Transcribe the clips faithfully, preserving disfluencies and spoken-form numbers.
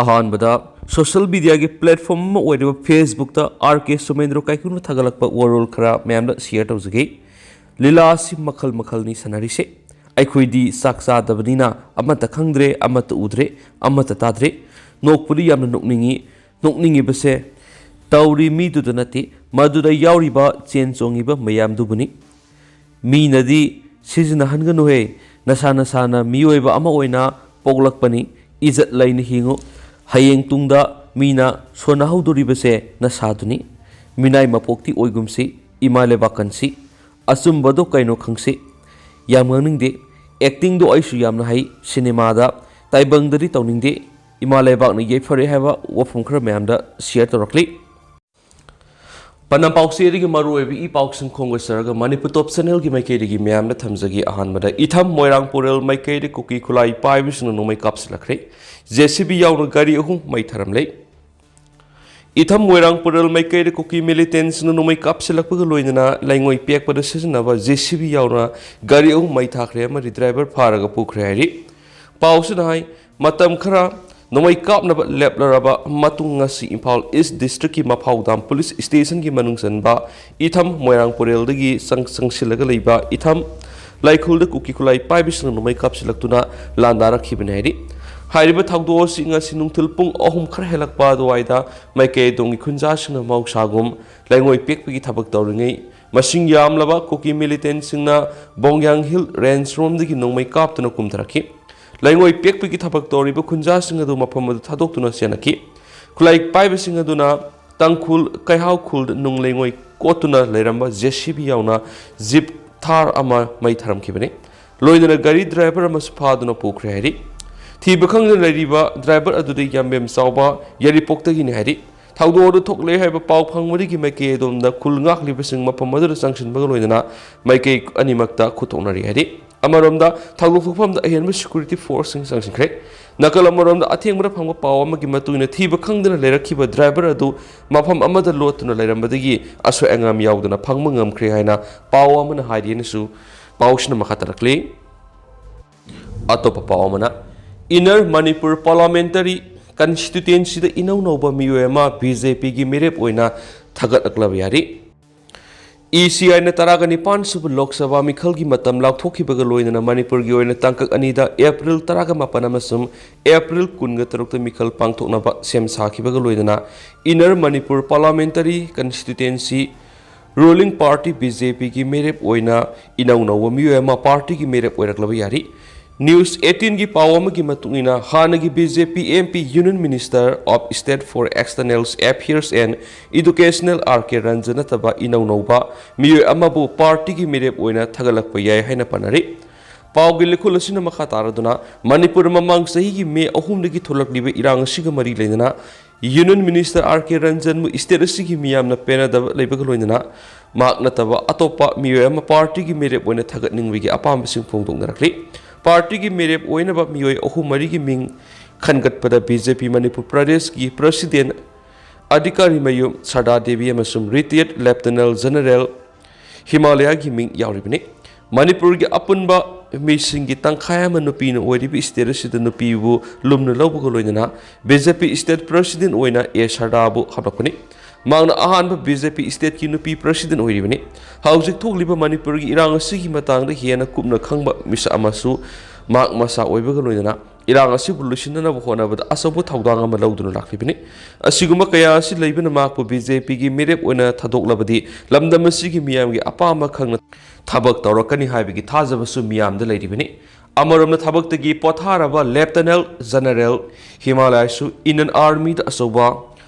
ꯑꯍꯥꯟꯕꯗ, social ꯃꯤꯗꯤꯌꯥꯒꯤ platform ꯑꯃ ꯑꯣꯏꯔꯤꯕ ꯐꯦꯁꯕꯨꯛꯇ ꯑꯥꯔ ꯀꯦ ꯁꯣꯃꯦꯟꯗ꯭ꯔꯣ ꯀꯥꯏꯀꯨꯅ ꯊꯥꯒꯠꯂꯛꯄ ꯋꯥꯔꯣꯜ ꯈꯔ ꯃꯌꯥꯝꯗ ꯁꯤꯌꯔ ꯇꯧꯖꯒꯦ꯫ ꯂꯤꯂꯥ ꯑꯁꯤ ꯃꯈꯜ ꯃꯈꯜꯅꯤ ꯁꯥꯟꯅꯔꯤꯁꯦ꯫ ꯑꯩꯈꯣꯏꯗꯤ ꯆꯥꯛ ꯆꯥꯗꯕꯅꯤꯅ ꯑꯃꯠꯇ ꯈꯪꯗ꯭ꯔꯦ, ꯑꯃꯠꯇ ꯎꯗ꯭ꯔꯦ, ꯑꯃꯠꯇ ꯇꯥꯗ꯭ꯔꯦ꯫ ꯅꯣꯛꯄꯗꯤ ꯌꯥꯝꯅ ꯅꯣꯛꯅꯤꯡꯉꯤ꯫ ꯅꯣꯛꯅꯤꯡꯉꯤꯕꯁꯦ ꯇꯧꯔꯤ ꯃꯤꯗꯨꯗ ꯅꯠꯇꯦ, ꯃꯗꯨꯗ ꯌꯥꯎꯔꯤꯕ ꯆꯦꯟ ꯆꯣꯡꯉꯤꯕ ꯃꯌꯥꯝꯗꯨꯕꯨꯅꯤ꯫ ꯃꯤꯅꯗꯤ ꯁꯤꯖꯤꯟꯅꯍꯟꯒꯅꯨꯍꯦ, ꯅꯁꯥ ꯅꯁꯥꯅ ꯃꯤꯑꯣꯏꯕ ꯑꯃ ꯑꯣꯏꯅ ꯄꯣꯛꯂꯛꯄꯅꯤ, ꯏꯖꯠ ꯂꯩꯅ ꯍꯤꯡꯉꯨ꯫ ꯍꯌꯦꯡ ꯇꯨꯡꯗ ꯃꯤꯅ ꯁꯣꯟꯅꯍꯧꯗꯣꯔꯤꯕꯁꯦ ꯅꯁꯥꯗꯨꯅꯤ꯫ ꯃꯤꯅꯥꯏ ꯃꯄꯣꯛꯇꯤ ꯑꯣꯏꯒꯨꯝꯁꯤ, ꯏꯃꯥ ꯂꯩꯕꯥꯛ ꯀꯟꯁꯤ꯫ ꯑꯆꯨꯝꯕꯗꯣ ꯀꯩꯅꯣ ꯈꯪꯁꯤ꯫ ꯌꯥꯝ ꯉꯥꯡꯅꯤꯡꯗꯦ꯫ ꯑꯦꯛꯇꯤꯡꯗꯣ ꯑꯩꯁꯨ ꯌꯥꯝꯅ ꯍꯩ꯫ ꯁꯤꯅꯦꯃꯥꯗ ꯇꯥꯏꯕꯪꯗꯗꯤ ꯇꯧꯅꯤꯡꯗꯦ꯫ ꯏꯃꯥ ꯂꯩꯕꯥꯛꯅ ꯌꯩꯐꯔꯦ ꯍꯥꯏꯕ ꯋꯥꯐꯝ ꯈꯔ ꯃꯌꯥꯝꯗ ꯁꯤꯌꯔ ꯇꯧꯔꯛꯂꯤ꯫ ꯄꯅꯝ ꯄꯥꯎꯆꯦꯗꯒꯤ ꯃꯔꯨꯑꯣꯏꯕ ꯏ ꯄꯥꯎꯁꯤꯡ ꯈꯣꯝꯒꯠꯆꯔꯒ ꯃꯅꯤꯄꯨꯔ ꯇꯣꯞ ꯆꯦꯅꯦꯜꯒꯤ ꯃꯥꯏꯀꯩꯗꯒꯤ ꯃꯌꯥꯝꯗ ꯊꯝꯖꯒꯦ꯫ ꯑꯍꯥꯟꯕꯗ, ꯏꯊꯝ ꯃꯣꯏꯔꯥꯡ ꯄꯨꯔꯦꯜ ꯃꯥꯏꯀꯩꯗ ꯀꯨꯀꯤ ꯈꯨꯠꯂꯥꯏ ꯄꯥꯏꯕꯁꯤꯡꯅ ꯅꯣꯡꯃꯩ ꯀꯥꯞꯁꯤꯜꯂꯛꯈ꯭ꯔꯦ꯫ ꯖꯦ ꯁꯤ ꯕꯤ ꯌꯥꯎꯅ ꯒꯥꯔꯤ ꯑꯍꯨꯝ ꯃꯩ ꯊꯥꯔꯝꯂꯦ꯫ ꯏꯊꯝ ꯃꯣꯏꯔꯥꯡ ꯄꯨꯔꯦꯜ ꯃꯥꯏꯀꯩꯗ ꯀꯨꯀꯤ ꯃꯤꯂꯤꯇꯦꯟꯁꯤꯡꯅ ꯅꯣꯡꯃꯩ ꯀꯥꯞꯁꯤꯜꯂꯛꯄꯒ ꯂꯣꯏꯅꯅ ꯂꯩꯉꯣꯏ ꯄꯦꯛꯄꯗ ꯁꯤꯖꯤꯟꯅꯕ ꯖꯦ ꯁꯤ ꯕꯤ ꯌꯥꯎꯅ ꯒꯥꯔꯤ ꯑꯍꯨꯝ ꯃꯩ ꯊꯥꯈ꯭ꯔꯦ ꯑꯃꯗꯤ ꯗ꯭ꯔꯥꯏꯚꯔ ꯐꯥꯔꯒ ꯄꯨꯈ꯭ꯔꯦ ꯍꯥꯏꯔꯤ꯫ ꯄꯥꯎꯁꯤꯅ ꯍꯥꯏ, ꯃꯇꯝ ꯈꯔ ꯅꯣꯡꯃꯩ ꯀꯥꯞꯅꯕ ꯂꯦꯞꯂꯔꯕ ꯃꯇꯨꯡ, ꯉꯁꯤ ꯏꯝꯐꯥꯜ ꯏꯁ ꯗꯤꯁꯇ꯭ꯔꯤꯛꯀꯤ ꯃꯐꯥꯎꯗꯥꯝ ꯄꯨꯂꯤꯁ ꯁ꯭ꯇꯦꯁꯟꯒꯤ ꯃꯅꯨꯡ ꯆꯟꯕ ꯏꯊꯝ ꯃꯣꯏꯔꯥꯡ ꯄꯨꯔꯦꯜꯗꯒꯤ ꯆꯪ-, ꯆꯪꯁꯤꯜꯂꯒ ꯂꯩꯕ ꯏꯊꯝ ꯂꯥꯏꯈꯨꯜꯗ ꯀꯨꯀꯤ ꯈꯨꯠꯂꯥꯏ ꯄꯥꯏꯕꯁꯤꯡꯅ ꯅꯣꯡꯃꯩ ꯀꯥꯞꯁꯤꯜꯂꯛꯇꯨꯅ ꯂꯥꯟꯗꯥꯔꯛꯈꯤꯕꯅꯤ ꯍꯥꯏꯔꯤ꯫ ꯍꯥꯏꯔꯤꯕ ꯊꯧꯗꯣꯛ ꯑꯁꯤ ꯉꯁꯤ ꯅꯨꯡꯊꯤꯜ ꯄꯨꯡ ꯑꯍꯨꯝ ꯈꯔ ꯍꯦꯜꯂꯛꯄ ꯑꯗꯨꯋꯥꯏꯗ ꯃꯥꯏꯀꯩ ꯑꯗꯣꯝꯒꯤ ꯈꯨꯟꯖꯥꯁꯤꯡꯅ ꯃꯍꯧꯁꯥꯒꯨꯝ ꯂꯩꯉꯣꯏ ꯄꯦꯛꯄꯒꯤ ꯊꯕꯛ ꯇꯧꯔꯤꯉꯩ, ꯃꯁꯤꯡ ꯌꯥꯝꯂꯕ ꯀꯨꯀꯤ ꯃꯤꯂꯤꯇꯦꯟꯁꯤꯡꯅ ꯕꯣꯡꯌꯥꯡ ꯍꯤꯜ ꯔꯦꯟꯖ ꯔꯣꯝꯗꯒꯤ ꯅꯣꯡꯃꯩ ꯀꯥꯞꯇꯨꯅ ꯀꯨꯝꯊꯔꯛꯈꯤ꯫ ꯂꯩꯉꯣꯏ ꯄꯦꯛꯄꯒꯤ ꯊꯕꯛ ꯇꯧꯔꯤꯕ ꯈꯨꯟꯖꯥꯁꯤꯡ ꯑꯗꯨ ꯃꯐꯝ ꯑꯗꯨ ꯊꯥꯗꯣꯛꯇꯨꯅ ꯆꯦꯟꯅꯈꯤ꯫ ꯈꯨꯠꯂꯥꯏ ꯄꯥꯏꯕꯁꯤꯡ ꯑꯗꯨꯅ ꯇꯥꯡꯈꯨꯜ ꯀꯩꯍꯥꯎ ꯈꯨꯜꯗ ꯅꯨꯡ ꯂꯩꯉꯣꯏ ꯀꯣꯠꯇꯨꯅ ꯂꯩꯔꯝꯕ ꯖꯦ ꯁꯤ ꯕꯤ ꯌꯥꯎꯅ ꯖꯤꯞ ꯊꯥꯔ ꯑꯃ ꯃꯩ ꯊꯥꯔꯝꯈꯤꯕꯅꯤ꯫ ꯂꯣꯏꯅꯅ ꯒꯥꯔꯤ ꯗ꯭ꯔꯥꯏꯚꯔ ꯑꯃꯁꯨ ꯐꯥꯗꯨꯅ ꯄꯨꯈ꯭ꯔꯦ ꯍꯥꯏꯔꯤ꯫ ꯊꯤꯕ ꯈꯪꯗꯅ ꯂꯩꯔꯤꯕ ꯗ꯭ꯔꯥꯏꯚꯔ ꯑꯗꯨꯗꯤ ꯌꯥꯝꯕꯦꯝ ꯆꯥꯎꯕ ꯌꯥꯏꯔꯤꯄꯣꯛꯇꯒꯤꯅꯤ ꯍꯥꯏꯔꯤ꯫ ꯊꯧꯗꯣꯛ ꯑꯗꯨ ꯊꯣꯛꯂꯦ ꯍꯥꯏꯕ ꯄꯥꯎ ꯐꯪꯕꯗꯒꯤ ꯃꯥꯏꯀꯩ ꯑꯗꯣꯝꯗ ꯈꯨꯜ ꯉꯥꯛꯂꯤꯕꯁꯤꯡ ꯃꯐꯝ ꯑꯗꯨꯗ ꯆꯪꯁꯤꯟꯕꯒ ꯂꯣꯏꯅꯅ ꯃꯥꯏꯀꯩ ꯑꯅꯤꯃꯛꯇ ꯈꯨꯠ ꯊꯣꯛꯅꯔꯤ ꯍꯥꯏꯔꯤ꯫ ꯑꯃꯔꯣꯝꯗ, ꯊꯧꯗꯣꯛ ꯊꯣꯛꯐꯝꯗ ꯑꯍꯦꯟꯕ ꯁꯦꯀ꯭ꯌꯨꯔꯤꯇꯤ ꯐꯣꯔꯁꯁꯤꯡ ꯆꯪꯁꯤꯟꯈ꯭ꯔꯦ꯫ ꯅꯥꯀꯜ ꯑꯃꯔꯣꯝꯗ, ꯑꯊꯦꯡꯕꯗ ꯐꯪꯕ ꯄꯥꯎ ꯑꯃꯒꯤ ꯃꯇꯨꯡ ꯏꯟꯅ, ꯊꯤꯕ ꯈꯪꯗꯅ ꯂꯩꯔꯛꯈꯤꯕ ꯗ꯭ꯔꯥꯏꯚꯔ ꯑꯗꯨ ꯃꯐꯝ ꯑꯃꯗ ꯂꯣꯠꯇꯨꯅ ꯂꯩꯔꯝꯕꯗꯒꯤ ꯑꯁꯣꯏ ꯑꯉꯥꯝ ꯌꯥꯎꯗꯅ ꯐꯪꯕ ꯉꯝꯈ꯭ꯔꯦ ꯍꯥꯏꯅ ꯄꯥꯎ ꯑꯃꯅ ꯍꯥꯏꯔꯤ ꯍꯥꯏꯅꯁꯨ ꯄꯥꯎꯁꯤꯅ ꯃꯈꯥ ꯇꯥꯔꯛꯂꯤ꯫ ꯑꯇꯣꯞꯄ ꯄꯥꯎ ꯑꯃꯅ, ꯏꯟꯅꯔ ꯃꯅꯤꯄꯨꯔ ꯄꯥꯔꯂꯥꯃꯦꯟꯇꯔꯤ ꯀꯟꯁꯇꯤꯇ꯭ꯌꯨꯇꯦꯟꯁꯤꯗ ꯏꯅꯧ ꯅꯧꯕ ꯃꯤꯑꯣꯏ ꯑꯃ ꯕꯤ ꯖꯦ ꯄꯤꯒꯤ ꯃꯤꯔꯦꯞ ꯑꯣꯏꯅ ꯊꯥꯒꯠꯂꯛꯂꯕ ꯌꯥꯔꯤ꯫ ꯏ ꯁꯤ ꯑꯥꯏꯅ ꯇꯔꯥꯒ ꯅꯤꯄꯥꯟ ꯁꯨꯕ ꯂꯣꯛ ꯁꯚꯥ ꯃꯤꯈꯜꯒꯤ ꯃꯇꯝ ꯂꯥꯎꯊꯣꯛꯈꯤꯕꯒ ꯂꯣꯏꯅꯅ ꯃꯅꯤꯄꯨꯔꯒꯤ ꯑꯣꯏꯅ ꯇꯥꯡꯀꯛ ꯑꯅꯤꯗ ꯑꯦꯄ꯭ꯔꯤꯜ ꯇꯔꯥꯒ ꯃꯥꯄꯟ ꯑꯃꯁꯨꯡ ꯑꯦꯄ꯭ꯔꯤꯜ ꯀꯨꯟꯒ ꯇꯔꯨꯛꯇ ꯃꯤꯈꯜ ꯄꯥꯡꯊꯣꯛꯅꯕ ꯁꯦꯝ ꯁꯥꯈꯤꯕꯒ ꯂꯣꯏꯅꯅ Inner Manipur Parliamentary Constituency ruling party B J Pꯒꯤ ꯃꯤꯔꯦꯞ ꯑꯣꯏꯅ ꯏꯅꯧ ꯅꯧꯕ ꯃꯤꯑꯣꯏ ꯑꯃ ꯄꯥꯔꯇꯤꯒꯤ ꯃꯤꯔꯦꯞ ꯑꯣꯏꯔꯛꯂꯕ ꯌꯥꯔꯤ꯫ News eighteenꯒꯤ ꯄꯥꯎ ꯑꯃꯒꯤ ꯃꯇꯨꯡ ꯏꯟꯅ, ꯍꯥꯟꯅꯒꯤ B J P M P Union Minister of State for External Affairs and Educational R K Ranjan ꯅꯠꯇꯕ ꯏꯅꯧ ꯅꯧꯕ ꯃꯤꯑꯣꯏ ꯑꯃꯕꯨ ꯄꯥꯔꯇꯤꯒꯤ ꯃꯤꯔꯦꯞ ꯑꯣꯏꯅ ꯊꯥꯒꯠꯂꯛꯄ ꯌꯥꯏ ꯍꯥꯏꯅ ꯄꯟꯅꯔꯤ꯫ ꯄꯥꯎꯒꯤ ꯂꯤꯈꯨꯜ ꯑꯁꯤꯅ ꯃꯈꯥ ꯇꯥꯔꯗꯨꯅ, ꯃꯅꯤꯄꯨꯔ ꯃꯃꯥꯡ ꯆꯍꯤꯒꯤ ꯃꯦ ꯑꯍꯨꯝꯗꯒꯤ ꯊꯣꯛꯂꯛꯂꯤꯕ ꯏꯔꯥꯡ ꯑꯁꯤꯒ ꯃꯔꯤ ꯂꯩꯅꯅ Union Minister R K Ranjanꯕꯨ state ꯑꯁꯤꯒꯤ ꯃꯤꯌꯥꯝꯅ ꯄꯦꯟꯅꯗꯕ ꯂꯩꯕꯒ ꯂꯣꯏꯅꯅ ꯃꯍꯥꯛ ꯅꯠꯇꯕ ꯑꯇꯣꯞꯄ ꯃꯤꯑꯣꯏ ꯑꯃ ꯄꯥꯔꯇꯤꯒꯤ ꯃꯤꯔꯦꯞ ꯑꯣꯏꯅ ꯊꯥꯒꯠꯅꯤꯡꯕꯒꯤ ꯑꯄꯥꯝꯕꯁꯤꯡ ꯐꯣꯡꯗꯣꯛꯅꯔꯛꯂꯤ꯫ ꯄꯥꯔꯇꯤꯒꯤ ꯃꯤꯔꯦꯞ ꯑꯣꯏꯅꯕ ꯃꯤꯑꯣꯏ ꯑꯍꯨꯝ ꯃꯔꯤꯒꯤ ꯃꯤꯡ ꯈꯟꯒꯠꯄꯗ B J P ꯃꯅꯤꯄꯨꯔ ꯄ꯭ꯔꯗꯦꯁꯀꯤ President ꯑꯙꯤꯀꯥꯔꯤ ꯃꯌꯨꯝ ꯁꯔꯗꯥ ꯗꯦꯕꯤ ꯑꯃꯁꯨꯡ Retired Lieutenant General ꯍꯤꯃꯥꯂꯌꯥꯒꯤ ꯃꯤꯡ ꯌꯥꯎꯔꯤꯕꯅꯤ꯫ ꯃꯅꯤꯄꯨꯔꯒꯤ ꯑꯄꯨꯟꯕ ꯃꯤꯁꯤꯡꯒꯤ ꯇꯪꯈꯥꯏ ꯑꯃ ꯅꯨꯄꯤꯅ ꯑꯣꯏꯔꯤꯕ state ꯑꯁꯤꯗ ꯅꯨꯄꯤꯕꯨ ꯂꯨꯝꯅ ꯂꯧꯕꯒ ꯂꯣꯏꯅꯅ B J P state president ꯑꯣꯏꯅ ꯑꯦ ꯁꯔꯗꯥꯕꯨ ꯍꯥꯞꯂꯛꯄꯅꯤ꯫ ꯃꯍꯥꯛꯅ ꯑꯍꯥꯟꯕ B J P stateꯀꯤ ꯅꯨꯄꯤ president ꯑꯣꯏꯔꯤꯕꯅꯤ꯫ ꯍꯧꯖꯤꯛ ꯊꯣꯛꯂꯤꯕ ꯃꯅꯤꯄꯨꯔꯒꯤ ꯏꯔꯥꯡ ꯑꯁꯤꯒꯤ ꯃꯇꯥꯡꯗ ꯍꯦꯟꯅ ꯀꯨꯞꯅ ꯈꯪꯕ ꯃꯤꯁꯛ ꯑꯃꯁꯨ ꯃꯍꯥꯛ ꯃꯁꯥ ꯑꯣꯏꯕꯒ ꯂꯣꯏꯅꯅ ꯏꯔꯥꯡ ꯑꯁꯤꯕꯨ ꯂꯣꯏꯁꯤꯟꯅꯅꯕ ꯍꯣꯠꯅꯕꯗ ꯑꯆꯧꯕ ꯊꯧꯗꯥꯡ ꯑꯃ ꯂꯧꯗꯨꯅ ꯂꯥꯛꯂꯤꯕꯅꯤ꯫ ꯑꯁꯤꯒꯨꯝꯕ ꯀꯌꯥ ꯑꯁꯤ ꯂꯩꯕꯅ ꯃꯍꯥꯛꯄꯨ B J Pꯒꯤ ꯃꯤꯔꯦꯞ ꯑꯣꯏꯅ ꯊꯥꯗꯣꯛꯂꯕꯗꯤ ꯂꯝꯗꯝ ꯑꯁꯤꯒꯤ ꯃꯤꯌꯥꯝꯒꯤ ꯑꯄꯥꯝꯕ ꯈꯪꯅ ꯊꯕꯛ ꯇꯧꯔꯛꯀꯅꯤ ꯍꯥꯏꯕꯒꯤ ꯊꯥꯖꯕꯁꯨ ꯃꯤꯌꯥꯝꯗ ꯂꯩꯔꯤꯕꯅꯤ꯫ ꯑꯃꯔꯣꯝꯗ ꯊꯕꯛꯇꯒꯤ ꯄꯣꯊꯥꯔꯕ Lieutenant General ꯍꯤꯃꯥꯂꯌꯥꯁꯨ Indian Armyꯗ ꯑꯆꯧꯕ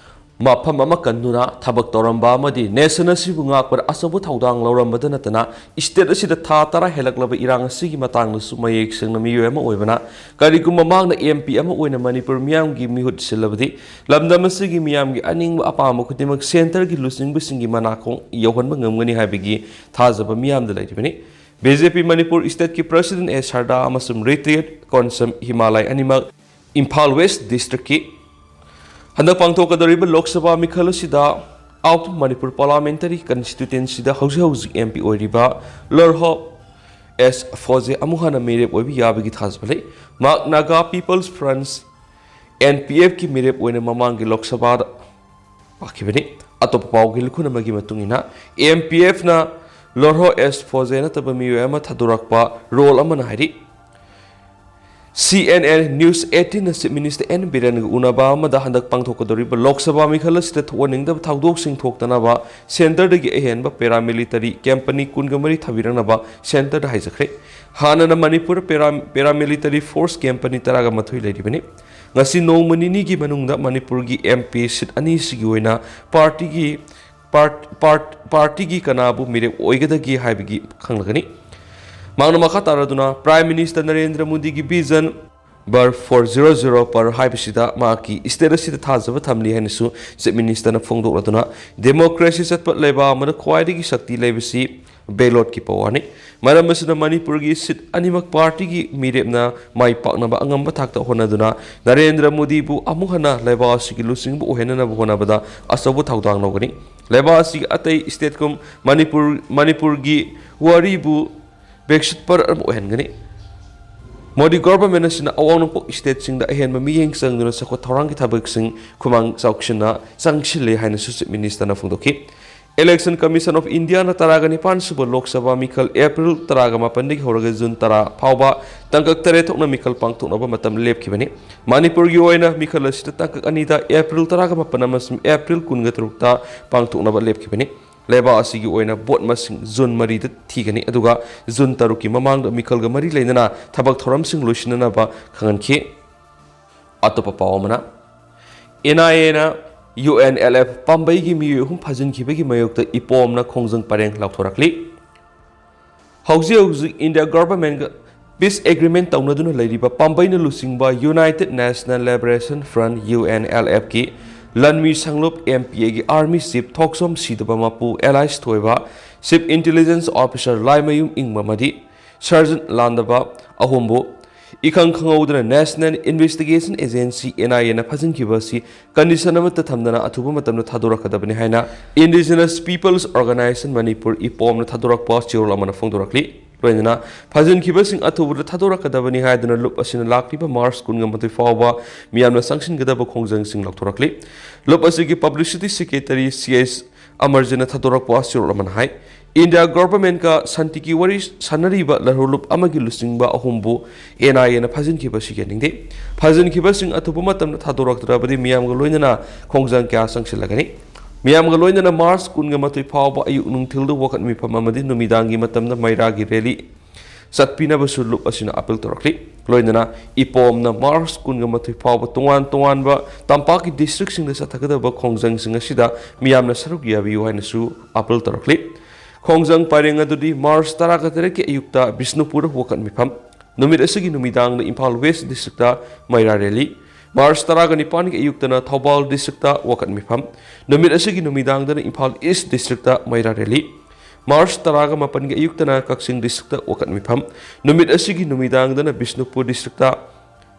ꯃꯐꯝ ꯑꯃ ꯀꯟꯗꯨꯅ ꯊꯕꯛ ꯇꯧꯔꯝꯕ ꯑꯃꯗꯤ nation ꯑꯁꯤꯕꯨ ꯉꯥꯛꯄꯗ ꯑꯆꯧꯕ ꯊꯧꯗꯥꯡ ꯂꯧꯔꯝꯕꯗ ꯅꯠꯇꯅ state ꯑꯁꯤꯗ ꯊꯥ ꯇꯔꯥ ꯍꯦꯜꯂꯛꯂꯕ ꯏꯔꯥꯡ ꯑꯁꯤꯒꯤ ꯃꯇꯥꯡꯗꯁꯨ ꯃꯌꯦꯛ ꯁꯦꯡꯅ ꯃꯤꯑꯣꯏ ꯑꯃ ꯑꯣꯏꯕꯅ ꯀꯔꯤꯒꯨꯝꯕ ꯃꯍꯥꯛꯅ M P ꯑꯃ ꯑꯣꯏꯅ ꯃꯅꯤꯄꯨꯔ ꯃꯤꯌꯥꯝꯒꯤ ꯃꯤꯍꯨꯠ ꯁꯤꯜꯂꯕꯗꯤ ꯂꯝꯗꯝ ꯑꯁꯤꯒꯤ ꯃꯤꯌꯥꯝꯒꯤ ꯑꯅꯤꯡꯕ ꯑꯄꯥꯝꯕ ꯈꯨꯗꯤꯡꯃꯛ centreꯒꯤ ꯂꯨꯆꯤꯡꯕꯁꯤꯡꯒꯤ ꯃꯅꯥꯀꯣꯡ ꯌꯧꯍꯟꯕ ꯉꯝꯒꯅꯤ ꯍꯥꯏꯕꯒꯤ ꯊꯥꯖꯕ ꯃꯤꯌꯥꯝꯗ ꯂꯩꯔꯤꯕꯅꯤ꯫ B J P Manipur stateꯀꯤ president ꯑꯦ ꯁꯔꯗꯥ ꯑꯃꯁꯨꯡ retired ꯀꯣꯟꯁꯝ ꯍꯤꯃꯥꯂꯌꯥ ꯑꯅꯤꯃꯛ ꯏꯝꯐꯥꯜ West districtꯀꯤ ꯍꯟꯗꯛ ꯄꯥꯡꯊꯣꯛꯀꯗꯧꯔꯤꯕ ꯂꯣꯛ ꯁꯚꯥ ꯃꯤꯈꯜ ꯑꯁꯤꯗ Out of Manipur Parliamentary Constituencyꯗ ꯍꯧꯖꯤꯛ ꯍꯧꯖꯤꯛ M P ꯑꯣꯏꯔꯤꯕ ꯂꯣꯔꯍꯣꯞ ꯑꯦꯁ ꯐꯣꯖꯦ ꯑꯃꯨꯛ ꯍꯟꯅ ꯃꯤꯔꯦꯞ ꯑꯣꯏꯕ ꯌꯥꯕꯒꯤ ꯊꯥꯖꯕ ꯂꯩ꯫ ꯃꯍꯥꯛ Naga People's Front N P ꯑꯦꯐꯀꯤ ꯃꯤꯔꯦꯞ ꯑꯣꯏꯅ ꯃꯃꯥꯡꯒꯤ ꯂꯣꯛ ꯁꯚꯥꯗ ꯄꯥꯛꯈꯤꯕꯅꯤ꯫ ꯑꯇꯣꯞꯄ ꯄꯥꯎꯒꯤ ꯂꯨꯈꯨꯟ ꯑꯃꯒꯤ ꯃꯇꯨꯡ ꯏꯟꯅ, ꯑꯦꯝ ꯄꯤ ꯑꯦꯐꯅ ꯂꯣꯔꯍꯣ ꯑꯦꯁ ꯐꯣꯖꯦ ꯅꯠꯇꯕ ꯃꯤꯑꯣꯏ ꯑꯃ ꯊꯥꯗꯣꯔꯛꯄ ꯔꯣꯜ ꯑꯃꯅ ꯍꯥꯏꯔꯤ꯫ ꯁꯤ ꯑꯦꯟ ꯑꯦꯟ ꯅ꯭ꯌꯨꯁ ꯑꯩꯠꯇꯤꯟꯅ ꯆꯤꯐ ꯃꯤꯅꯤꯁꯇꯔ ꯑꯦꯟ ꯕꯤꯔꯦꯟꯒ ꯎꯅꯕ ꯑꯃꯗ ꯍꯟꯗꯛ ꯄꯥꯡꯊꯣꯛꯀꯗꯧꯔꯤꯕ ꯂꯣꯛ ꯁꯚꯥ ꯃꯤꯈꯜ ꯑꯁꯤꯗ ꯊꯣꯛꯍꯟꯅꯤꯡꯗꯕ ꯊꯧꯗꯣꯛꯁꯤꯡ ꯊꯣꯛꯇꯅꯕ ꯁꯦꯟꯇꯔꯗꯒꯤ ꯑꯍꯦꯟꯕ ꯄꯦꯔꯥꯃꯤꯂꯤꯇꯔꯤ ꯀꯦꯝꯄꯅꯤ ꯀꯨꯟꯒ ꯃꯔꯤ ꯊꯥꯕꯤꯔꯛꯅꯕ ꯁꯦꯟꯇꯔꯗ ꯍꯥꯏꯖꯈ꯭ꯔꯦ꯫ ꯍꯥꯟꯅꯅ ꯃꯅꯤꯄꯨꯔꯗ ꯄꯦꯔꯥ-, ꯄꯦꯔꯥꯃꯤꯂꯤꯇꯔꯤ ꯐꯣꯔꯁ ꯀꯦꯝꯄꯅꯤ ꯇꯔꯥꯒ ꯃꯥꯊꯣꯏ ꯂꯩꯔꯤꯕꯅꯤ꯫ ꯉꯁꯤ ꯅꯣꯡꯃ ꯅꯤꯅꯤꯒꯤ ꯃꯅꯨꯡꯗ ꯃꯅꯤꯄꯨꯔꯒꯤ ꯑꯦꯝ ꯄꯤ ꯁꯤꯠ ꯑꯅꯤꯁꯤꯒꯤ ꯑꯣꯏꯅ ꯄꯥꯔꯇꯤꯒꯤ, ꯄꯥꯔꯠ-, ꯄꯥꯔꯠ-, ꯄꯥꯔꯇꯤꯒꯤ ꯀꯅꯥꯕꯨ ꯃꯤꯔꯦꯞ ꯑꯣꯏꯒꯗꯒꯦ ꯍꯥꯏꯕꯒꯤ ꯈꯪꯂꯒꯅꯤ꯫ ꯃꯍꯥꯛꯅ ꯃꯈꯥ ꯇꯥꯔꯗꯨꯅ ꯄ꯭ꯔꯥꯏꯝ ꯃꯤꯅꯤꯁꯇꯔ ꯅꯔꯦꯟꯗ꯭ꯔ ꯃꯣꯗꯤꯒꯤ ꯚꯤꯖꯟ ꯕꯔ ꯐꯣꯔ ꯖꯤꯔꯣ ꯖꯤꯔꯣ ꯄꯔ ꯍꯥꯏꯕꯁꯤꯗ ꯃꯍꯥꯛꯀꯤ ꯁ꯭ꯇꯦꯠ ꯑꯁꯤꯗ ꯊꯥꯖꯕ ꯊꯝꯂꯤ ꯍꯥꯏꯅꯁꯨ ꯆꯤꯐ ꯃꯤꯅꯤꯁꯇꯔꯅ ꯐꯣꯡꯗꯣꯛꯂꯗꯨꯅ, ꯗꯦꯃꯣꯀ꯭ꯔꯦꯁꯤ ꯆꯠꯄ ꯂꯩꯕꯥꯛ ꯑꯃꯗ ꯈ꯭ꯋꯥꯏꯗꯒꯤ ꯁꯛꯇꯤ ꯂꯩꯕꯁꯤ ꯕꯦꯂꯣꯠꯀꯤ ꯄꯋꯥꯔꯅꯤ꯫ ꯃꯔꯝ ꯑꯁꯤꯅ ꯃꯅꯤꯄꯨꯔꯒꯤ ꯁꯤꯠ ꯑꯅꯤꯃꯛ ꯄꯥꯔꯇꯤꯒꯤ ꯃꯤꯔꯦꯞꯅ ꯃꯥꯏ ꯄꯥꯛꯅꯕ ꯑꯉꯝꯕ ꯊꯥꯛꯇ ꯍꯣꯠꯅꯗꯨꯅ ꯅꯔꯦꯟꯗ꯭ꯔ ꯃꯣꯗꯤꯕꯨ ꯑꯃꯨꯛ ꯍꯟꯅ ꯂꯩꯕꯥꯛ ꯑꯁꯤꯒꯤ ꯂꯨꯆꯤꯡꯕ ꯑꯣꯏꯍꯟꯅꯅꯕ ꯍꯣꯠꯅꯕꯗ ꯑꯆꯧꯕ ꯊꯧꯗꯥꯡ ꯂꯧꯒꯅꯤ꯫ ꯂꯩꯕꯥꯛ ꯑꯁꯤꯒꯤ ꯑꯇꯩ ꯁ꯭ꯇꯦꯠꯀꯨꯝ ꯃꯅꯤꯄꯨꯔ, ꯃꯅꯤꯄꯨꯔꯒꯤ ꯋꯥꯔꯤꯕꯨ ꯕꯦꯛꯁꯤꯠ ꯄꯔ ꯑꯃ ꯑꯣꯏꯍꯟꯒꯅꯤ꯫ ꯃꯣꯗꯤ ꯒꯣꯚꯔꯟꯃꯦꯟꯠ ꯑꯁꯤꯅ ꯑꯋꯥꯡ ꯅꯣꯡꯄꯣꯛ ꯁ꯭ꯇꯦꯠꯁꯤꯡꯗ ꯑꯍꯦꯟꯕ ꯃꯤꯠꯌꯦꯡ ꯆꯪꯗꯨꯅ ꯆꯥꯎꯈꯠ ꯊꯧꯔꯥꯡꯒꯤ ꯊꯕꯛꯁꯤꯡ ꯈꯨꯃꯥꯡ ꯆꯥꯎꯁꯤꯟꯅ ꯆꯪꯁꯤꯜꯂꯦ ꯍꯥꯏꯅꯁꯨ ꯆꯤꯐ ꯃꯤꯅꯤꯁꯇꯔꯅ ꯐꯣꯡꯗꯣꯛꯈꯤ꯫ ꯏꯂꯦꯛꯁꯟ ꯀꯃꯤꯁꯟ ꯑꯣꯐ ꯏꯟꯗꯤꯌꯥꯅ ꯇꯔꯥꯒ ꯅꯤꯄꯥꯟ ꯁꯨꯕ ꯂꯣꯛ ꯁꯚꯥ ꯃꯤꯈꯜ ꯑꯦꯄ꯭ꯔꯤꯜ ꯇꯔꯥꯒ ꯃꯥꯄꯟꯗꯒꯤ ꯍꯧꯔꯒ ꯖꯨꯟ ꯇꯔꯥ ꯐꯥꯎꯕ ꯇꯥꯡꯀꯛ ꯇꯔꯦꯠ ꯊꯣꯛꯅ ꯃꯤꯈꯜ ꯄꯥꯡꯊꯣꯛꯅꯕ ꯃꯇꯝ ꯂꯦꯞꯈꯤꯕꯅꯤ꯫ ꯃꯅꯤꯄꯨꯔꯒꯤ ꯑꯣꯏꯅ ꯃꯤꯈꯜ ꯑꯁꯤꯗ ꯇꯥꯡꯀꯛ ꯑꯅꯤꯗ, ꯑꯦꯄ꯭ꯔꯤꯜ ꯇꯔꯥꯒ ꯃꯥꯄꯟ ꯑꯃꯁꯨꯡ ꯑꯦꯄ꯭ꯔꯤꯜ ꯀꯨꯟꯒ ꯇꯔꯨꯛꯇ ꯄꯥꯡꯊꯣꯛꯅꯕ ꯂꯦꯞꯈꯤꯕꯅꯤ꯫ ꯂꯩꯕꯥꯛ ꯑꯁꯤꯒꯤ ꯑꯣꯏꯅ ꯚꯣꯠ ꯃꯁꯤꯡ ꯖꯨꯟ ꯃꯔꯤꯗ ꯊꯤꯒꯅꯤ, ꯑꯗꯨꯒ ꯖꯨꯟ ꯇꯔꯨꯛꯀꯤ ꯃꯃꯥꯡꯗ ꯃꯤꯈꯜꯒ ꯃꯔꯤ ꯂꯩꯅꯅ ꯊꯕꯛ ꯊꯧꯔꯝꯁꯤꯡ ꯂꯣꯏꯁꯤꯟꯅꯅꯕ ꯈꯪꯍꯟꯈꯤ꯫ ꯑꯇꯣꯞꯄ ꯄꯥꯎ ꯑꯃꯅ, ꯑꯦꯟ ꯑꯥꯏ ꯑꯦꯅ ꯌꯨ ꯑꯦꯟ ꯑꯦꯜ ꯑꯦꯐ ꯄꯥꯝꯕꯩꯒꯤ ꯃꯤꯑꯣꯏ ꯑꯍꯨꯝ ꯐꯥꯖꯤꯟꯈꯤꯕꯒꯤ ꯃꯥꯌꯣꯛꯇ ꯏꯄꯣꯝꯅ ꯈꯣꯡꯖꯪ ꯄꯔꯦꯡ ꯂꯥꯎꯊꯣꯔꯛꯂꯤ꯫ ꯍꯧꯖꯤꯛ ꯍꯧꯖꯤꯛ ꯏꯟꯗꯤꯌꯥ ꯒꯚꯔꯟꯃꯦꯟꯠꯒ ꯄꯤꯁ ꯑꯦꯒ꯭ꯔꯤꯃꯦꯟꯠ ꯇꯧꯅꯗꯨꯅ ꯂꯩꯔꯤꯕ ꯄꯥꯝꯕꯩꯅ ꯂꯨꯆꯤꯡꯕ United National Liberation Front, U N L ꯑꯦꯐꯀꯤ ꯂꯟꯃꯤ ꯁꯪꯂꯨꯞ ꯑꯦꯝ ꯄꯤ ꯑꯦꯒꯤ ꯑꯥꯔꯃꯤ ꯆꯤꯐ ꯊꯣꯛꯆꯣꯝ ꯁꯤꯗꯕ ꯃꯄꯨ ꯑꯦꯂꯥꯏꯁ ꯊꯣꯏꯕ, ꯆꯤꯐ ꯏꯟꯇꯦꯂꯤꯖꯦꯟꯁ ꯑꯣꯐꯤꯁꯥꯔ ꯂꯥꯏꯃꯌꯨꯝ ꯏꯪꯕ ꯑꯃꯗꯤ ꯁꯔꯖꯟ ꯂꯥꯟꯗꯕ ꯑꯍꯨꯝꯕꯨ ꯏꯈꯪ ꯈꯪꯍꯧꯗꯅ ꯅꯦꯁꯅꯦꯜ ꯏꯟꯚꯦꯁꯇꯤꯒꯦꯁꯟ ꯑꯦꯖꯦꯟꯁꯤ, ꯑꯦꯟ ꯑꯥꯏ ꯑꯦꯅ ꯐꯥꯖꯤꯟꯈꯤꯕ ꯑꯁꯤ ꯀꯟꯗꯤꯁꯟ ꯑꯃꯠꯇ ꯊꯝꯗꯅ ꯑꯊꯨꯕ ꯃꯇꯝꯗ ꯊꯥꯗꯣꯔꯛꯀꯗꯕꯅꯤ ꯍꯥꯏꯅ ꯏꯟꯗꯤꯖꯤꯅꯁ ꯄꯤꯄꯜꯁ ꯑꯣꯔꯒꯅꯥꯏꯖꯦꯁꯟ ꯃꯅꯤꯄꯨꯔ, ꯏꯄꯣꯝꯅ ꯊꯥꯗꯣꯔꯛꯄ ꯆꯦꯔꯣꯜ ꯑꯃꯅ ꯐꯣꯡꯗꯣꯔꯛꯂꯤ꯫ ꯂꯣꯏꯅꯅ ꯐꯥꯖꯤꯟꯈꯤꯕꯁꯤꯡ ꯑꯊꯨꯕꯗ ꯊꯥꯗꯣꯔꯛꯀꯗꯕꯅꯤ ꯍꯥꯏꯗꯨꯅ ꯂꯨꯞ ꯑꯁꯤꯅ ꯂꯥꯛꯂꯤꯕ ꯃꯥꯔꯆ ꯀꯨꯟꯒ ꯃꯥꯊꯣꯏ ꯐꯥꯎꯕ ꯃꯤꯌꯥꯝꯅ ꯆꯪꯁꯤꯟꯒꯗꯕ ꯈꯣꯡꯖꯪꯁꯤꯡ ꯂꯥꯎꯊꯣꯔꯛꯂꯤ꯫ ꯂꯨꯞ ꯑꯁꯤꯒꯤ ꯄꯕ꯭ꯂꯤꯁꯤꯇꯤ ꯁꯦꯀ꯭ꯔꯦꯇꯔꯤ ꯁꯤ ꯑꯦꯁ ꯑꯃꯔꯖꯤꯠꯅ ꯊꯥꯗꯣꯔꯛꯄ ꯆꯦꯔꯣꯜ ꯑꯃꯅ ꯍꯥꯏ, ꯏꯟꯗꯤꯌꯥ ꯒꯣꯚꯔꯟꯃꯦꯟꯠꯀ ꯁꯥꯟꯇꯤꯒꯤ ꯋꯥꯔꯤ ꯁꯥꯟꯅꯔꯤꯕ ꯂꯂꯣꯟꯂꯨꯞ ꯑꯃꯒꯤ ꯂꯨꯆꯤꯡꯕ ꯑꯍꯨꯝꯕꯨ ꯑꯦꯟ ꯑꯥꯏ ꯑꯦꯅ ꯐꯥꯖꯤꯟꯈꯤꯕꯁꯤ ꯌꯥꯅꯤꯡꯗꯦ꯫ ꯐꯥꯖꯤꯟꯈꯤꯕꯁꯤꯡ ꯑꯊꯨꯕ ꯃꯇꯝꯗ ꯊꯥꯗꯣꯔꯛꯇ꯭ꯔꯕꯗꯤ ꯃꯤꯌꯥꯝꯒ ꯂꯣꯏꯅꯅ ꯈꯣꯡꯖꯪ ꯀꯌꯥ ꯆꯪꯁꯤꯜꯂꯒꯅꯤ꯫ ꯃꯤꯌꯥꯝꯒ ꯂꯣꯏꯅꯅ ꯃꯥꯔꯆ ꯀꯨꯟꯒ ꯃꯥꯊꯣꯏ ꯐꯥꯎꯕ ꯑꯌꯨꯛ ꯅꯨꯡꯊꯤꯜꯗ ꯋꯥꯀꯠ ꯃꯤꯐꯝ ꯑꯃꯗꯤ ꯅꯨꯃꯤꯗꯥꯡꯒꯤ ꯃꯇꯝꯗ ꯃꯩꯔꯥꯒꯤ ꯔꯦꯂꯤ ꯆꯠꯄꯤꯅꯕꯁꯨ ꯂꯨꯞ ꯑꯁꯤꯅ ꯑꯥꯄꯤꯜ ꯇꯧꯔꯛꯂꯤ꯫ ꯂꯣꯏꯅꯅ ꯏꯄꯣꯝꯅ ꯃꯥꯔꯆ ꯀꯨꯟꯒ ꯃꯥꯊꯣꯏ ꯐꯥꯎꯕ ꯇꯣꯉꯥꯟ ꯇꯣꯉꯥꯟꯕ ꯇꯝꯄꯥꯛꯀꯤ ꯗꯤꯁꯇ꯭ꯔꯤꯛꯁꯤꯡꯗ ꯆꯠꯊꯒꯗꯕ ꯈꯣꯡꯖꯪꯁꯤꯡ ꯑꯁꯤꯗ ꯃꯤꯌꯥꯝꯅ ꯁꯔꯨꯛ ꯌꯥꯕꯤꯌꯨ ꯍꯥꯏꯅꯁꯨ ꯑꯥꯄꯤꯜ ꯇꯧꯔꯛꯂꯤ꯫ ꯈꯣꯡꯖꯪ ꯄꯔꯦꯡ ꯑꯗꯨꯗꯤ ꯃꯥꯔꯆ ꯇꯔꯥꯒ ꯇꯔꯦꯠꯀꯤ ꯑꯌꯨꯛꯇ ꯕꯤꯁꯅꯨꯄꯨꯔꯗ ꯋꯥꯀꯠ ꯃꯤꯐꯝ, ꯅꯨꯃꯤꯠ ꯑꯁꯤꯒꯤ ꯅꯨꯃꯤꯗꯥꯡꯗ ꯏꯝꯐꯥꯜ ꯋꯦꯁ ꯗꯤꯁꯇ꯭ꯔꯤꯛꯇ ꯃꯩꯔꯥ ꯔꯦꯂꯤ, ꯃꯥꯔꯆ ꯇꯔꯥꯒ ꯅꯤꯄꯥꯟꯒꯤ ꯑꯌꯨꯛꯇꯅ ꯊꯧꯕꯥꯜ ꯗꯤꯁꯇ꯭ꯔꯤꯛꯇ ꯋꯥꯀꯠ ꯃꯤꯐꯝ, ꯅꯨꯃꯤꯠ ꯑꯁꯤꯒꯤ ꯅꯨꯃꯤꯗꯥꯡꯗꯅ ꯏꯝꯐꯥꯜ ꯏꯁ ꯗꯤꯁꯇ꯭ꯔꯤꯛꯇ ꯃꯩꯔꯥ ꯔꯦꯂꯤ, ꯃꯥꯔꯆ ꯇꯔꯥꯒ ꯃꯥꯄꯟꯒꯤ ꯑꯌꯨꯛꯇꯅ ꯀꯛꯆꯤꯡ ꯗꯤꯁꯇ꯭ꯔꯤꯛꯇ ꯋꯥꯀꯠ ꯃꯤꯐꯝ, ꯅꯨꯃꯤꯠ ꯑꯁꯤꯒꯤ ꯅꯨꯃꯤꯗꯥꯡꯗꯅ ꯕꯤꯁꯅꯨꯄꯨꯔ ꯗꯤꯁꯇ꯭ꯔꯤꯛꯇ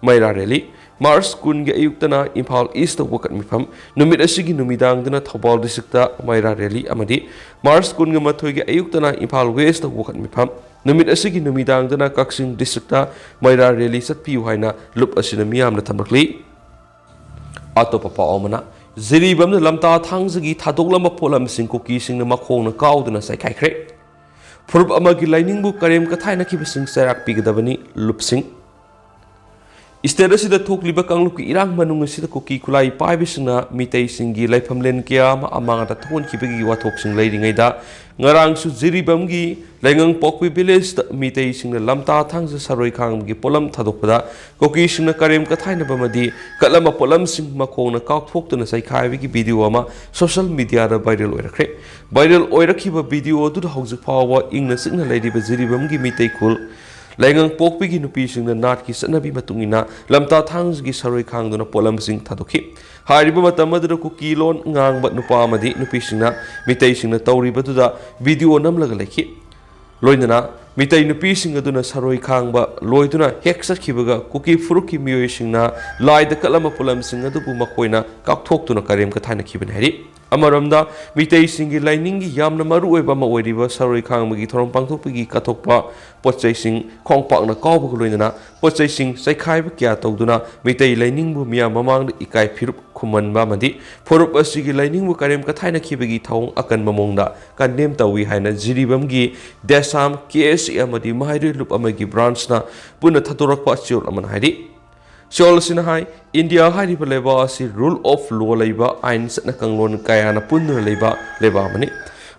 ꯃꯩꯔꯥ ꯔꯦꯂꯤ, ꯃꯥꯔꯆ ꯀꯨꯟꯒꯤ ꯑꯌꯨꯛꯇꯅ ꯏꯝꯐꯥꯜ ꯏꯁꯇ ꯋꯥꯀꯠ ꯃꯤꯐꯝ, ꯅꯨꯃꯤꯠ ꯑꯁꯤꯒꯤ ꯅꯨꯃꯤꯗꯥꯡꯗꯅ ꯊꯧꯕꯥꯜ ꯗꯤꯁꯇ꯭ꯔꯤꯛꯇ ꯃꯩꯔꯥ ꯔꯦꯂꯤ ꯑꯃꯗꯤ ꯃꯥꯔꯆ ꯀꯨꯟꯒ ꯃꯥꯊꯣꯏꯒꯤ ꯑꯌꯨꯛꯇꯅ ꯏꯝꯐꯥꯜ ꯋꯦꯁꯇ ꯋꯥꯀꯠ ꯃꯤꯐꯝ, ꯅꯨꯃꯤꯠ ꯑꯁꯤꯒꯤ ꯅꯨꯃꯤꯗꯥꯡꯗꯅ ꯀꯛꯆꯤꯡ ꯗꯤꯁꯇ꯭ꯔꯤꯛꯇ ꯃꯩꯔꯥ ꯔꯦꯂꯤ ꯆꯠꯄꯤꯌꯨ ꯍꯥꯏꯅ ꯂꯨꯞ ꯑꯁꯤꯅ ꯃꯤꯌꯥꯝꯅ ꯊꯝꯂꯛꯂꯤ꯫ ꯑꯇꯣꯞꯄ ꯄꯥꯎ ꯑꯃꯅ, ꯖꯤꯔꯤꯕꯥꯝꯅ ꯂꯝꯇꯥ ꯊꯥꯡꯖꯒꯤ ꯊꯥꯗꯣꯛꯂꯝꯕ ꯄꯣꯠꯂꯝꯁꯤꯡ ꯀꯨꯀꯤꯁꯤꯡꯅ ꯃꯈꯣꯡꯅ ꯀꯥꯎꯗꯨꯅ ꯆꯥꯏꯈꯥꯏꯈ꯭ꯔꯦ꯫ ꯐꯨꯔꯨꯞ ꯑꯃꯒꯤ ꯂꯥꯏꯅꯤꯡꯕꯨ ꯀꯔꯦꯝ ꯀꯊꯥꯏꯅꯈꯤꯕꯁꯤꯡ ꯆꯩꯔꯥꯛ ꯄꯤꯒꯗꯕꯅꯤ, ꯂꯨꯞꯁꯤꯡ꯫ ꯏꯁꯇꯦꯠ ꯑꯁꯤꯗ ꯊꯣꯛꯂꯤꯕ ꯀꯥꯡꯂꯨꯞꯀꯤ ꯏꯔꯥꯡ ꯃꯅꯨꯡ ꯑꯁꯤꯗ ꯀꯨꯀꯤ ꯈꯨꯠꯂꯥꯏ ꯄꯥꯏꯕꯁꯤꯡꯅ ꯃꯤꯇꯩꯁꯤꯡꯒꯤ ꯂꯩꯐꯝꯂꯦꯟ ꯀꯌꯥ ꯑꯃ ꯑꯃꯥꯡꯗ ꯊꯣꯛꯍꯟꯈꯤꯕꯒꯤ ꯋꯥꯊꯣꯛꯁꯤꯡ ꯂꯩꯔꯤꯉꯩꯗ, ꯉꯔꯥꯡꯁꯨ ꯖꯤꯔꯤꯕꯥꯝꯒꯤ ꯂꯩꯉꯪꯄꯣꯛꯄꯤ ꯚꯤꯂꯦꯖꯇ ꯃꯤꯇꯩꯁꯤꯡꯅ ꯂꯝꯇꯥ ꯊꯥꯡꯖ ꯁꯔꯣꯏ ꯈꯥꯡꯕꯒꯤ ꯄꯣꯠꯂꯝ ꯊꯥꯗꯣꯛꯄꯗ ꯀꯨꯀꯤꯁꯤꯡꯅ ꯀꯔꯦꯝ ꯀꯊꯥꯏꯅꯕ ꯑꯃꯗꯤ ꯀꯠꯂꯝꯕ ꯄꯣꯠꯂꯝꯁꯤꯡ ꯃꯈꯣꯡꯅ ꯀꯥꯎꯊꯣꯛꯇꯨꯅ ꯆꯩꯈꯥꯏꯕꯒꯤ ꯚꯤꯗꯤꯑꯣ ꯑꯃ ꯁꯣꯁꯤꯌꯦꯜ ꯃꯤꯗꯤꯌꯥꯗ ꯚꯥꯏꯔꯦꯜ ꯑꯣꯏꯔꯛꯈ꯭ꯔꯦ꯫ ꯚꯥꯏꯔꯦꯜ ꯑꯣꯏꯔꯛꯈꯤꯕ ꯚꯤꯗꯤꯑꯣ ꯑꯗꯨꯗ ꯍꯧꯖꯤꯛ ꯐꯥꯎꯕ ꯏꯪꯅ ꯆꯤꯛꯅ ꯂꯩꯔꯤꯕ ꯖꯤꯔꯤꯕꯥꯝꯒꯤ ꯃꯤꯇꯩ ꯈꯨꯜ ꯂꯩꯉꯪꯄꯣꯛꯄꯤꯒꯤ ꯅꯨꯄꯤꯁꯤꯡꯅ ꯅꯥꯠꯀꯤ ꯆꯠꯅꯕꯤ ꯃꯇꯨꯡ ꯏꯟꯅ ꯂꯝꯇꯥ ꯊꯥꯡꯖꯒꯤ ꯁꯔꯣꯏ ꯈꯥꯡꯗꯨꯅ ꯄꯣꯠꯂꯝꯁꯤꯡ ꯊꯥꯗꯣꯛꯈꯤ꯫ ꯍꯥꯏꯔꯤꯕ ꯃꯇꯝ ꯑꯗꯨꯗ ꯀꯨꯀꯤ ꯂꯣꯟ ꯉꯥꯡꯕ ꯅꯨꯄꯥ ꯑꯃꯗꯤ ꯅꯨꯄꯤꯁꯤꯡꯅ ꯃꯤꯇꯩꯁꯤꯡꯅ ꯇꯧꯔꯤꯕꯗꯨꯗ ꯚꯤꯗꯤꯑꯣ ꯅꯝꯂꯒ ꯂꯩꯈꯤ꯫ ꯂꯣꯏꯅꯅ ꯃꯤꯇꯩ ꯅꯨꯄꯤꯁꯤꯡ ꯑꯗꯨꯅ ꯁꯔꯣꯏ ꯈꯥꯡꯕ ꯂꯣꯏꯗꯨꯅ ꯍꯦꯛ ꯆꯠꯈꯤꯕꯒ ꯀꯨꯀꯤ ꯐꯨꯔꯨꯞꯀꯤ ꯃꯤꯑꯣꯏꯁꯤꯡꯅ ꯂꯥꯏꯗ ꯀꯠꯂꯝꯕ ꯄꯣꯠꯂꯝꯁꯤꯡ ꯑꯗꯨꯕꯨ ꯃꯈꯣꯏꯅ ꯀꯥꯎꯊꯣꯛꯇꯨꯅ ꯀꯔꯦꯝ ꯀꯊꯥꯏꯅꯈꯤꯕꯅꯤ ꯍꯥꯏꯔꯤ꯫ ꯑꯃꯔꯣꯝꯗ, ꯃꯤꯇꯩꯁꯤꯡꯒꯤ ꯂꯥꯏꯅꯤꯡꯒꯤ ꯌꯥꯝꯅ ꯃꯔꯨꯑꯣꯏꯕ ꯑꯃ ꯑꯣꯏꯔꯤꯕ ꯁꯔꯣꯏ ꯈꯥꯡꯕꯒꯤ ꯊꯧꯔꯝ ꯄꯥꯡꯊꯣꯛꯄꯒꯤ ꯀꯠꯊꯣꯛꯄ ꯄꯣꯠ ꯆꯩꯁꯤꯡ ꯈꯣꯡꯄꯥꯛꯅ ꯀꯥꯎꯕꯒ ꯂꯣꯏꯅꯅ ꯄꯣꯠ ꯆꯩꯁꯤꯡ ꯆꯩꯈꯥꯏꯕ ꯀꯌꯥ ꯇꯧꯗꯨꯅ ꯃꯤꯇꯩ ꯂꯥꯏꯅꯤꯡꯕꯨ ꯃꯤꯌꯥꯝ ꯃꯃꯥꯡꯗ ꯏꯀꯥꯏ ꯐꯤꯔꯨꯞ ꯈꯨꯝꯍꯟꯕ ꯑꯃꯗꯤ ꯐꯨꯔꯨꯞ ꯑꯁꯤꯒꯤ ꯂꯥꯏꯅꯤꯡꯕꯨ ꯀꯔꯦꯝ ꯀꯊꯥꯏꯅꯈꯤꯕꯒꯤ ꯊꯧꯑꯣꯡ ꯑꯀꯟꯕ ꯃꯑꯣꯡꯗ ꯀꯟꯗꯦꯝ ꯇꯧꯏ ꯍꯥꯏꯅ ꯖꯤꯔꯤꯕꯥꯝꯒꯤ ꯗꯦꯁꯥꯝ ꯀꯦ ꯑꯦꯁ ꯑꯦ ꯑꯃꯗꯤ ꯃꯍꯩꯔꯣꯏ ꯂꯨꯞ ꯑꯃꯒꯤ ꯕ꯭ꯔꯥꯟꯁꯅ ꯄꯨꯟꯅ ꯊꯥꯗꯣꯔꯛꯄ ꯆꯦꯔꯣꯜ ꯑꯃꯅ ꯍꯥꯏꯔꯤ꯫ ꯆꯦꯔꯣꯜ ꯑꯁꯤꯅ ꯍꯥꯏ, ꯏꯟꯗꯤꯌꯥ ꯍꯥꯏꯔꯤꯕ ꯂꯩꯕꯥꯛ ꯑꯁꯤ rule of law ꯂꯩꯕ ꯑꯥꯏꯟ ꯆꯠꯅ ꯀꯥꯡꯂꯣꯟ ꯀꯌꯥꯅ ꯄꯨꯟꯗꯨꯅ ꯂꯩꯕ ꯂꯩꯕꯥꯛ ꯑꯃꯅꯤ꯫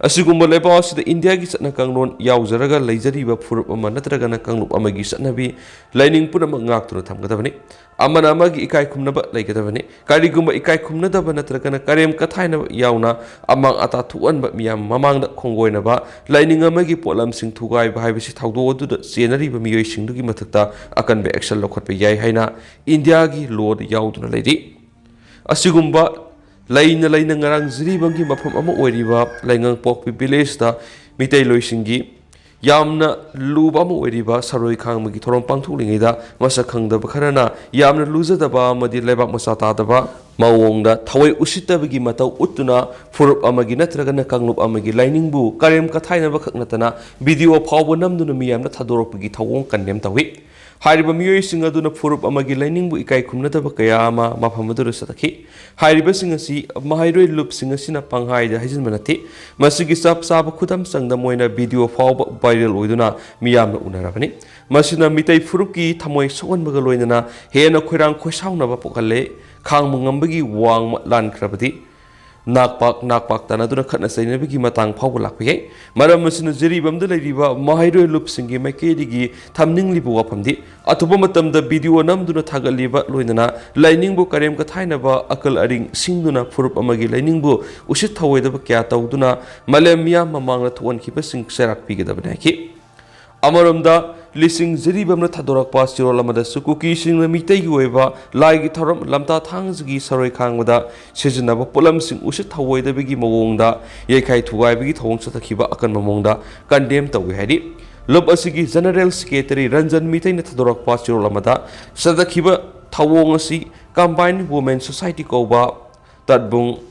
ꯑꯁꯤꯒꯨꯝꯕ ꯂꯩꯕꯥꯛ ꯑꯁꯤꯗ ꯏꯟꯗꯤꯌꯥꯒꯤ ꯆꯠꯅ ꯀꯥꯡꯂꯣꯟ ꯌꯥꯎꯖꯔꯒ ꯂꯩꯖꯔꯤꯕ ꯐꯨꯔꯨꯞ ꯑꯃ ꯅꯠꯇ꯭ꯔꯒꯅ ꯀꯥꯡꯂꯨꯞ ꯑꯃꯒꯤ ꯆꯠꯅꯕꯤ, ꯂꯥꯏꯅꯤꯡ ꯄꯨꯝꯅꯃꯛ ꯉꯥꯛꯇꯨꯅ ꯊꯝꯒꯗꯕꯅꯤ꯫ ꯑꯃꯅ ꯑꯃꯒꯤ ꯏꯀꯥꯏ ꯈꯨꯝꯅꯕ ꯂꯩꯒꯗꯕꯅꯤ꯫ ꯀꯔꯤꯒꯨꯝꯕ ꯏꯀꯥꯏ ꯈꯨꯝꯅꯗꯕ ꯅꯠꯇ꯭ꯔꯒꯅ ꯀꯔꯦꯝ ꯀꯊꯥꯏꯅꯕ ꯌꯥꯎꯅ ꯑꯃꯥꯡ ꯑꯇꯥ ꯊꯣꯛꯍꯟꯕ ꯃꯤꯌꯥꯝ ꯃꯃꯥꯡꯗ ꯈꯣꯡꯒꯣꯏꯅꯕ ꯂꯥꯏꯅꯤꯡ ꯑꯃꯒꯤ ꯄꯣꯠꯂꯝꯁꯤꯡ ꯊꯨꯒꯥꯏꯕ ꯍꯥꯏꯕꯁꯤ ꯊꯧꯗꯣꯛ ꯑꯗꯨꯗ ꯆꯦꯟꯅꯔꯤꯕ ꯃꯤꯑꯣꯏꯁꯤꯡꯗꯨꯒꯤ ꯃꯊꯛꯇ ꯑꯀꯟꯕ action ꯂꯧꯈꯠꯄ ꯌꯥꯏ ꯍꯥꯏꯅ ꯏꯟꯗꯤꯌꯥꯒꯤ lawꯗ ꯌꯥꯎꯗꯨꯅ ꯂꯩꯔꯤ꯫ ꯑꯁꯤꯒꯨꯝꯕ ꯂꯩꯅ ꯂꯩꯅ ꯉꯔꯥꯡ ꯖꯤꯔꯤꯕꯥꯝꯒꯤ ꯃꯐꯝ ꯑꯃ ꯑꯣꯏꯔꯤꯕ ꯂꯩꯉꯥꯡꯄꯣꯛꯄꯤ villageꯇ ꯃꯤꯇꯩꯂꯣꯏꯁꯤꯡꯒꯤ ꯌꯥꯝꯅ ꯂꯨꯕ ꯑꯃ ꯑꯣꯏꯔꯤꯕ ꯁꯔꯣꯏ ꯈꯥꯡꯕꯒꯤ ꯊꯧꯔꯝ ꯄꯥꯡꯊꯣꯛꯂꯤꯉꯩꯗ ꯃꯁꯛ ꯈꯪꯗꯕ ꯈꯔꯅ ꯌꯥꯝꯅ ꯂꯨꯖꯗꯕ ꯑꯃꯗꯤ ꯂꯩꯕꯥꯛ ꯃꯆꯥ ꯇꯥꯗꯕ ꯃꯑꯣꯡꯗ ꯊꯑꯣꯏ ꯎꯁꯤꯠꯇꯕꯒꯤ ꯃꯇꯧ ꯎꯠꯇꯨꯅ ꯐꯨꯔꯨꯞ ꯑꯃꯒꯤ ꯅꯠꯇ꯭ꯔꯒꯅ ꯀꯥꯡꯂꯨꯞ ꯑꯃꯒꯤ ꯂꯥꯏꯅꯤꯡꯕꯨ ꯀꯔꯦꯝ ꯀꯊꯥꯏꯅꯕ ꯈꯛ ꯅꯠꯇꯅ video ꯐꯥꯎꯕ ꯅꯝꯗꯨꯅ ꯃꯤꯌꯥꯝꯅ ꯊꯥꯗꯣꯔꯛꯄꯒꯤ ꯊꯧꯑꯣꯡ ꯀꯟꯗꯦꯝ ꯇꯧꯏ꯫ ꯍꯥꯏꯔꯤꯕ ꯃꯤꯑꯣꯏꯁꯤꯡ ꯑꯗꯨꯅ ꯐꯨꯔꯨꯞ ꯑꯃꯒꯤ ꯂꯥꯏꯅꯤꯡꯕꯨ ꯏꯀꯥꯏ ꯈꯨꯝꯅꯗꯕ ꯀꯌꯥ ꯑꯃ ꯃꯐꯝ ꯑꯗꯨꯗ ꯆꯠꯊꯈꯤ꯫ ꯍꯥꯏꯔꯤꯕꯁꯤꯡ ꯑꯁꯤ ꯃꯍꯩꯔꯣꯏ ꯂꯨꯞꯁꯤꯡ ꯑꯁꯤꯅ ꯄꯪꯍꯥꯏꯗ ꯍꯥꯏꯖꯤꯟꯕ ꯅꯠꯇꯦ꯫ ꯃꯁꯤꯒꯤ ꯆꯞ ꯆꯥꯕ ꯈꯨꯗꯝ ꯆꯥꯡꯗꯝ ꯑꯣꯏꯅ video ꯐꯥꯎꯕ viral ꯑꯣꯏꯗꯨꯅ ꯃꯤꯌꯥꯝꯅ ꯎꯅꯔꯕꯅꯤ꯫ ꯃꯁꯤꯅ ꯃꯤꯇꯩ ꯐꯨꯔꯨꯞꯀꯤ ꯊꯃꯣꯏ ꯁꯣꯛꯍꯟꯕꯒ ꯂꯣꯏꯅꯅ ꯍꯦꯟꯅ ꯈꯣꯏꯔꯥꯡ ꯈꯣꯏꯁꯥꯎꯅꯕ ꯄꯣꯛꯍꯜꯂꯦ꯫ ꯈꯥꯡꯕ ꯉꯝꯕꯒꯤ ꯋꯥꯡꯃ ꯂꯥꯟꯈ꯭ꯔꯕꯗꯤ ꯅꯥꯛꯄꯥꯛ ꯅꯥꯛꯄꯥꯛ ꯇꯥꯟꯅꯗꯨꯅ ꯈꯠꯅ ꯆꯩꯅꯕꯒꯤ ꯃꯇꯥꯡ ꯐꯥꯎꯕ ꯂꯥꯛꯄ ꯌꯥꯏ꯫ ꯃꯔꯝ ꯑꯁꯤꯅ ꯖꯤꯔꯤꯕꯥꯝꯗ ꯂꯩꯔꯤꯕ ꯃꯍꯩꯔꯣꯏ ꯂꯨꯞꯁꯤꯡꯒꯤ ꯃꯥꯏꯀꯩꯗꯒꯤ ꯊꯝꯅꯤꯡꯂꯤꯕ ꯋꯥꯐꯝꯗꯤ, ꯑꯊꯨꯕ ꯃꯇꯝꯗ video ꯅꯝꯗꯨꯅ ꯊꯥꯒꯠꯂꯤꯕ ꯂꯣꯏꯅꯅ ꯂꯥꯏꯅꯤꯡꯕꯨ ꯀꯔꯦꯝ ꯀꯊꯥꯏꯅꯕ ꯑꯀꯜ ꯑꯔꯤꯡ ꯁꯤꯡꯗꯨꯅ ꯐꯨꯔꯨꯞ ꯑꯃꯒꯤ ꯂꯥꯏꯅꯤꯡꯕꯨ ꯎꯁꯤꯠ ꯊꯑꯣꯏꯗꯕ ꯀꯌꯥ ꯇꯧꯗꯨꯅ ꯃꯥꯂꯦꯝ ꯃꯤꯌꯥꯝ ꯃꯃꯥꯡꯗ ꯊꯣꯛꯍꯟꯈꯤꯕꯁꯤꯡ ꯆꯩꯔꯥꯛ ꯄꯤꯒꯗꯕꯅꯤ ꯍꯥꯏꯈꯤ꯫ ꯑꯃꯔꯣꯝꯗ, ꯂꯤꯁꯤꯡ ꯖꯤꯔꯤꯕꯥꯝꯅ ꯊꯥꯗꯣꯔꯛꯄ ꯆꯦꯔꯣꯜ ꯑꯃꯗꯁꯨ ꯀꯨꯀꯤꯁꯤꯡꯅ ꯃꯤꯇꯩꯒꯤ ꯑꯣꯏꯕ ꯂꯥꯏꯒꯤ ꯊꯧꯔꯝ ꯂꯝꯇꯥ ꯊꯥꯡꯖꯒꯤ ꯁꯔꯣꯏ ꯈꯥꯡꯕꯗ ꯁꯤꯖꯤꯟꯅꯕ ꯄꯣꯠꯂꯝꯁꯤꯡ ꯎꯁꯤꯠ ꯊꯑꯣꯏꯗꯕꯒꯤ ꯃꯑꯣꯡꯗ ꯌꯩꯈꯥꯏ ꯊꯨꯒꯥꯏꯕꯒꯤ ꯊꯧꯑꯣꯡ ꯆꯠꯊꯈꯤꯕ ꯑꯀꯟꯕ ꯃꯑꯣꯡꯗ ꯀꯟꯗꯦꯝ ꯇꯧꯏ ꯍꯥꯏꯔꯤ꯫ ꯂꯨꯞ ꯑꯁꯤꯒꯤ General Secretary ꯔꯟꯖꯟ ꯃꯤꯇꯩꯅ ꯊꯥꯗꯣꯔꯛꯄ ꯆꯦꯔꯣꯜ ꯑꯃꯗ, ꯆꯠꯊꯈꯤꯕ ꯊꯧꯑꯣꯡ ꯑꯁꯤ Combined Women Society ꯀꯧꯕ ꯇꯠꯕꯨꯡ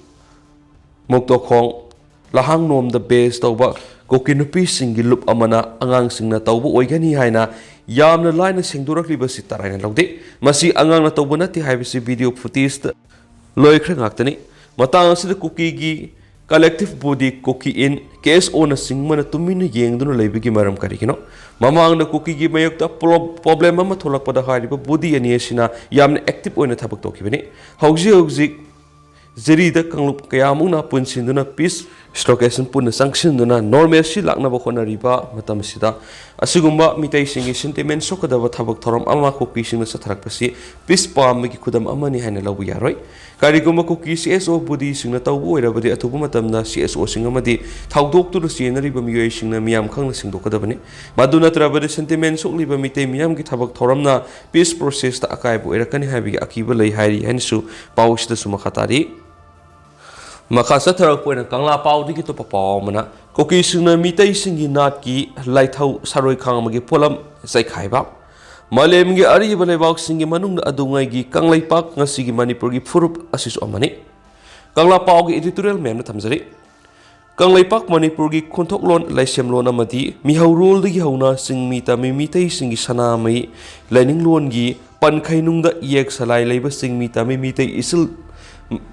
ꯃꯨꯛꯇꯣꯈꯣꯡ ꯂꯍꯥꯡꯅꯣꯝꯗ base ꯇꯧꯕ ꯀꯨꯀꯤ ꯅꯨꯄꯤꯁꯤꯡꯒꯤ ꯂꯨꯞ ꯑꯃꯅ ꯑꯉꯥꯡꯁꯤꯡꯅ ꯇꯧꯕ ꯑꯣꯏꯒꯅꯤ ꯍꯥꯏꯅ ꯌꯥꯝꯅ ꯂꯥꯏꯅ ꯁꯦꯡꯗꯣꯔꯛꯂꯤꯕꯁꯤ ꯇꯔꯥꯏꯅ ꯂꯧꯗꯦ꯫ ꯃꯁꯤ ꯑꯉꯥꯡꯅ ꯇꯧꯕ ꯅꯠꯇꯦ ꯍꯥꯏꯕꯁꯤ video footage ꯂꯣꯏꯈ꯭ꯔ ꯉꯥꯛꯇꯅꯤ꯫ ꯃꯇꯥꯡ ꯑꯁꯤꯗ ꯀꯨꯀꯤꯒꯤ Collective Body, Kuki Inc, KSO ꯅꯆꯤꯡꯕꯅ ꯇꯨꯃꯤꯟꯅ ꯌꯦꯡꯗꯨꯅ ꯂꯩꯕꯒꯤ ꯃꯔꯝ ꯀꯔꯤꯒꯤꯅꯣ? ꯃꯃꯥꯡꯗ ꯀꯨꯀꯤꯒꯤ ꯃꯥꯌꯣꯛꯇ ꯄ꯭ꯔꯣ-, problem ꯑꯃ ꯊꯣꯛꯂꯛꯄꯗ ꯍꯥꯏꯔꯤꯕ body ꯑꯅꯤ ꯑꯁꯤꯅ ꯌꯥꯝꯅ active ꯑꯣꯏꯅ ꯊꯕꯛ ꯇꯧꯈꯤꯕꯅꯤ꯫ ꯍꯧꯖꯤꯛ ꯍꯧꯖꯤꯛ ꯖꯤꯔꯤꯗ ꯀꯥꯡꯂꯨꯞ ꯀꯌꯥꯃꯨꯛꯅ ꯄꯨꯟꯁꯤꯟꯗꯨꯅ peace restoration ꯄꯨꯟꯅ ꯆꯪꯁꯤꯟꯗꯨꯅ normalcy ꯂꯥꯛꯅꯕ ꯍꯣꯠꯅꯔꯤꯕ ꯃꯇꯝꯁꯤꯗ, ꯑꯁꯤꯒꯨꯝꯕ ꯃꯤꯇꯩꯁꯤꯡꯒꯤ sentiment ꯁꯣꯛꯀꯗꯕ ꯊꯕꯛ ꯊꯧꯔꯝ ꯑꯃ ꯀꯨꯀꯤꯁꯤꯡꯅ ꯆꯠꯊꯔꯛꯄꯁꯤ peace ꯄꯥꯝꯕꯒꯤ ꯈꯨꯗꯝ ꯑꯃꯅꯤ ꯍꯥꯏꯅ ꯂꯧꯕ ꯌꯥꯔꯣꯏ꯫ ꯀꯔꯤꯒꯨꯝꯕ ꯀꯨꯀꯤ CSO bodyꯁꯤꯡꯅ ꯇꯧꯕ ꯑꯣꯏꯔꯕꯗꯤ, ꯑꯊꯨꯕ ꯃꯇꯝꯗ CSOꯁꯤꯡ ꯑꯃꯗꯤ ꯊꯧꯗꯣꯛꯇꯨꯅ ꯆꯦꯟꯅꯔꯤꯕ ꯃꯤꯑꯣꯏꯁꯤꯡꯅ ꯃꯤꯌꯥꯝ ꯈꯪꯅ ꯁꯦꯡꯗꯣꯛꯀꯗꯕꯅꯤ꯫ ꯃꯗꯨ ꯅꯠꯇ꯭ꯔꯕꯗꯤ, sentiment ꯁꯣꯛꯂꯤꯕ ꯃꯤꯇꯩ ꯃꯤꯌꯥꯝꯒꯤ ꯊꯕꯛ ꯊꯧꯔꯝꯅ peace processꯇ ꯑꯀꯥꯏꯕ ꯑꯣꯏꯔꯛꯀꯅꯤ ꯍꯥꯏꯕꯒꯤ ꯑꯀꯤꯕ ꯂꯩ ꯍꯥꯏꯔꯤ ꯍꯥꯏꯅꯁꯨ ꯄꯥꯎ ꯑꯁꯤꯗꯁꯨ ꯃꯈꯥ ꯇꯥꯔꯤ꯫ ꯃꯈꯥ ꯆꯠꯊꯔꯛꯄ ꯑꯣꯏꯅ ꯀꯪꯂꯥ ꯄꯥꯎꯗꯒꯤ ꯑꯇꯣꯞꯄ ꯄꯥꯎ ꯑꯃꯅ, ꯀꯨꯀꯤꯁꯤꯡꯅ ꯃꯤꯇꯩꯁꯤꯡꯒꯤ ꯅꯥꯠꯀꯤ ꯂꯥꯏꯊꯧ ꯁꯔꯣꯏ ꯈꯥꯡꯕꯒꯤ ꯄꯣꯠꯂꯝ ꯆꯩꯈꯥꯏꯕ꯫ ꯃꯥꯂꯦꯝꯒꯤ ꯑꯔꯤꯕ ꯂꯩꯕꯥꯛꯁꯤꯡꯒꯤ ꯃꯅꯨꯡꯗ ꯑꯗꯨꯉꯩꯒꯤ ꯀꯪꯂꯩꯄꯥꯛ, ꯉꯁꯤꯒꯤ ꯃꯅꯤꯄꯨꯔꯒꯤ ꯐꯨꯔꯨꯞ ꯑꯁꯤꯁꯨ ꯑꯃꯅꯤ꯫ ꯀꯪꯂꯥ ꯄꯥꯎꯒꯤ editorial ꯃꯌꯥꯝꯅ ꯊꯝꯖꯔꯤ꯫ ꯀꯪꯂꯩꯄꯥꯛ ꯃꯅꯤꯄꯨꯔꯒꯤ ꯈꯨꯟꯊꯣꯛꯂꯣꯟ, ꯂꯥꯏꯁꯦꯝꯂꯣꯟ ꯑꯃꯗꯤ ꯃꯤꯍꯧꯔꯣꯜꯗꯒꯤ ꯍꯧꯅ ꯆꯤꯡꯃꯤ ꯇꯝꯃꯤ ꯃꯤꯇꯩꯁꯤꯡꯒꯤ ꯁꯅꯥꯃꯍꯤ ꯂꯥꯏꯅꯤꯡꯂꯣꯟꯒꯤ ꯄꯟꯈꯩꯅꯨꯡꯗ ꯏꯌꯦꯛ ꯁꯂꯥꯏ ꯂꯩꯕ ꯆꯤꯡꯃꯤ ꯇꯝꯃꯤ ꯃꯤꯇꯩ ꯏꯆꯤꯜ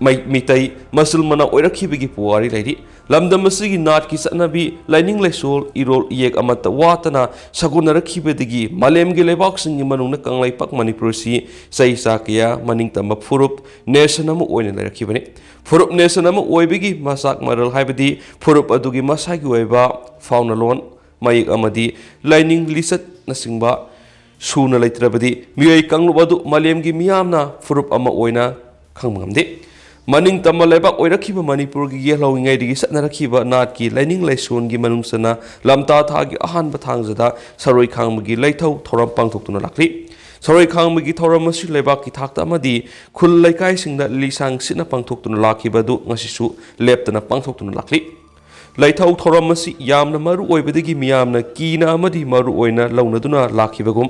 ꯃꯩ-, ꯃꯤꯇꯩ ꯃꯆꯤꯜ ꯃꯅꯥꯎ ꯑꯣꯏꯔꯛꯈꯤꯕꯒꯤ ꯄꯨꯋꯥꯔꯤ ꯂꯩꯔꯤ꯫ ꯂꯝꯗꯝ ꯑꯁꯤꯒꯤ ꯅꯥꯠꯀꯤ ꯆꯠꯅꯕꯤ, ꯂꯥꯏꯅꯤꯡ ꯂꯥꯏꯁꯣꯜ, ꯏꯔꯣꯜ ꯏꯌꯦꯛ ꯑꯃꯠꯇ ꯋꯥꯠꯇꯅ ꯁꯥꯒꯣꯟꯅꯔꯛꯈꯤꯕꯗꯒꯤ ꯃꯥꯂꯦꯝꯒꯤ ꯂꯩꯕꯥꯛꯁꯤꯡꯒꯤ ꯃꯅꯨꯡꯗ ꯀꯪꯂꯩꯄꯥꯛ ꯃꯅꯤꯄꯨꯔꯁꯤ ꯆꯍꯤ ꯆꯥ ꯀꯌꯥ ꯃꯅꯤꯡ ꯇꯝꯕ ꯐꯨꯔꯨꯞ, nation ꯑꯃ ꯑꯣꯏꯅ ꯂꯩꯔꯛꯈꯤꯕꯅꯤ꯫ ꯐꯨꯔꯨꯞ, nation ꯑꯃ ꯑꯣꯏꯕꯒꯤ ꯃꯆꯥꯛ ꯃꯔꯜ ꯍꯥꯏꯕꯗꯤ ꯐꯨꯔꯨꯞ ꯑꯗꯨꯒꯤ ꯃꯁꯥꯒꯤ ꯑꯣꯏꯕ ꯐꯥꯎꯅꯂꯣꯟ, ꯃꯌꯦꯛ ꯑꯃꯗꯤ ꯂꯥꯏꯅꯤꯡ ꯂꯤꯆꯠꯅꯆꯤꯡꯕ ꯁꯨꯅ ꯂꯩꯇ꯭ꯔꯕꯗꯤ ꯃꯤꯑꯣꯏ ꯀꯥꯡꯂꯨꯞ ꯑꯗꯨ ꯃꯥꯂꯦꯝꯒꯤ ꯃꯤꯌꯥꯝꯅ ꯐꯨꯔꯨꯞ ꯑꯃ ꯑꯣꯏꯅ ꯈꯪꯕ ꯉꯝꯗꯦ꯫ ꯃꯅꯤꯡ ꯇꯝꯕ ꯂꯩꯕꯥꯛ ꯑꯣꯏꯔꯛꯈꯤꯕ ꯃꯅꯤꯄꯨꯔꯒꯤ ꯌꯦꯜꯍꯧꯔꯤꯉꯩꯗꯒꯤ ꯆꯠꯅꯔꯛꯈꯤꯕ ꯅꯥꯠꯀꯤ ꯂꯥꯏꯅꯤꯡ ꯂꯥꯏꯁꯣꯟꯒꯤ ꯃꯅꯨꯡ ꯆꯟꯅ ꯂꯝꯇꯥ ꯊꯥꯒꯤ ꯑꯍꯥꯟꯕ ꯊꯥꯡꯖꯗ ꯁꯔꯣꯏ ꯈꯥꯡꯕꯒꯤ ꯂꯥꯏꯊꯧ ꯊꯧꯔꯝ ꯄꯥꯡꯊꯣꯛꯇꯨꯅ ꯂꯥꯛꯂꯤ꯫ ꯁꯔꯣꯏ ꯈꯥꯡꯕꯒꯤ ꯊꯧꯔꯝ ꯑꯁꯤ ꯂꯩꯕꯥꯛꯀꯤ ꯊꯥꯛꯇ ꯑꯃꯗꯤ ꯈꯨꯜ ꯂꯩꯀꯥꯏꯁꯤꯡꯗ ꯂꯤꯁꯥꯡ ꯁꯤꯠꯅ ꯄꯥꯡꯊꯣꯛꯇꯨꯅ ꯂꯥꯛꯈꯤꯕ ꯑꯗꯨ ꯉꯁꯤꯁꯨ ꯂꯦꯞꯇꯅ ꯄꯥꯡꯊꯣꯛꯇꯨꯅ ꯂꯥꯛꯂꯤ꯫ ꯂꯥꯏꯊꯧ ꯊꯧꯔꯝ ꯑꯁꯤ ꯌꯥꯝꯅ ꯃꯔꯨ ꯑꯣꯏꯕꯗꯒꯤ ꯃꯤꯌꯥꯝꯅ ꯀꯤꯅ ꯑꯃꯗꯤ ꯃꯔꯨ ꯑꯣꯏꯅ ꯂꯧꯅꯗꯨꯅ ꯂꯥꯛꯈꯤꯕꯒꯨꯝ,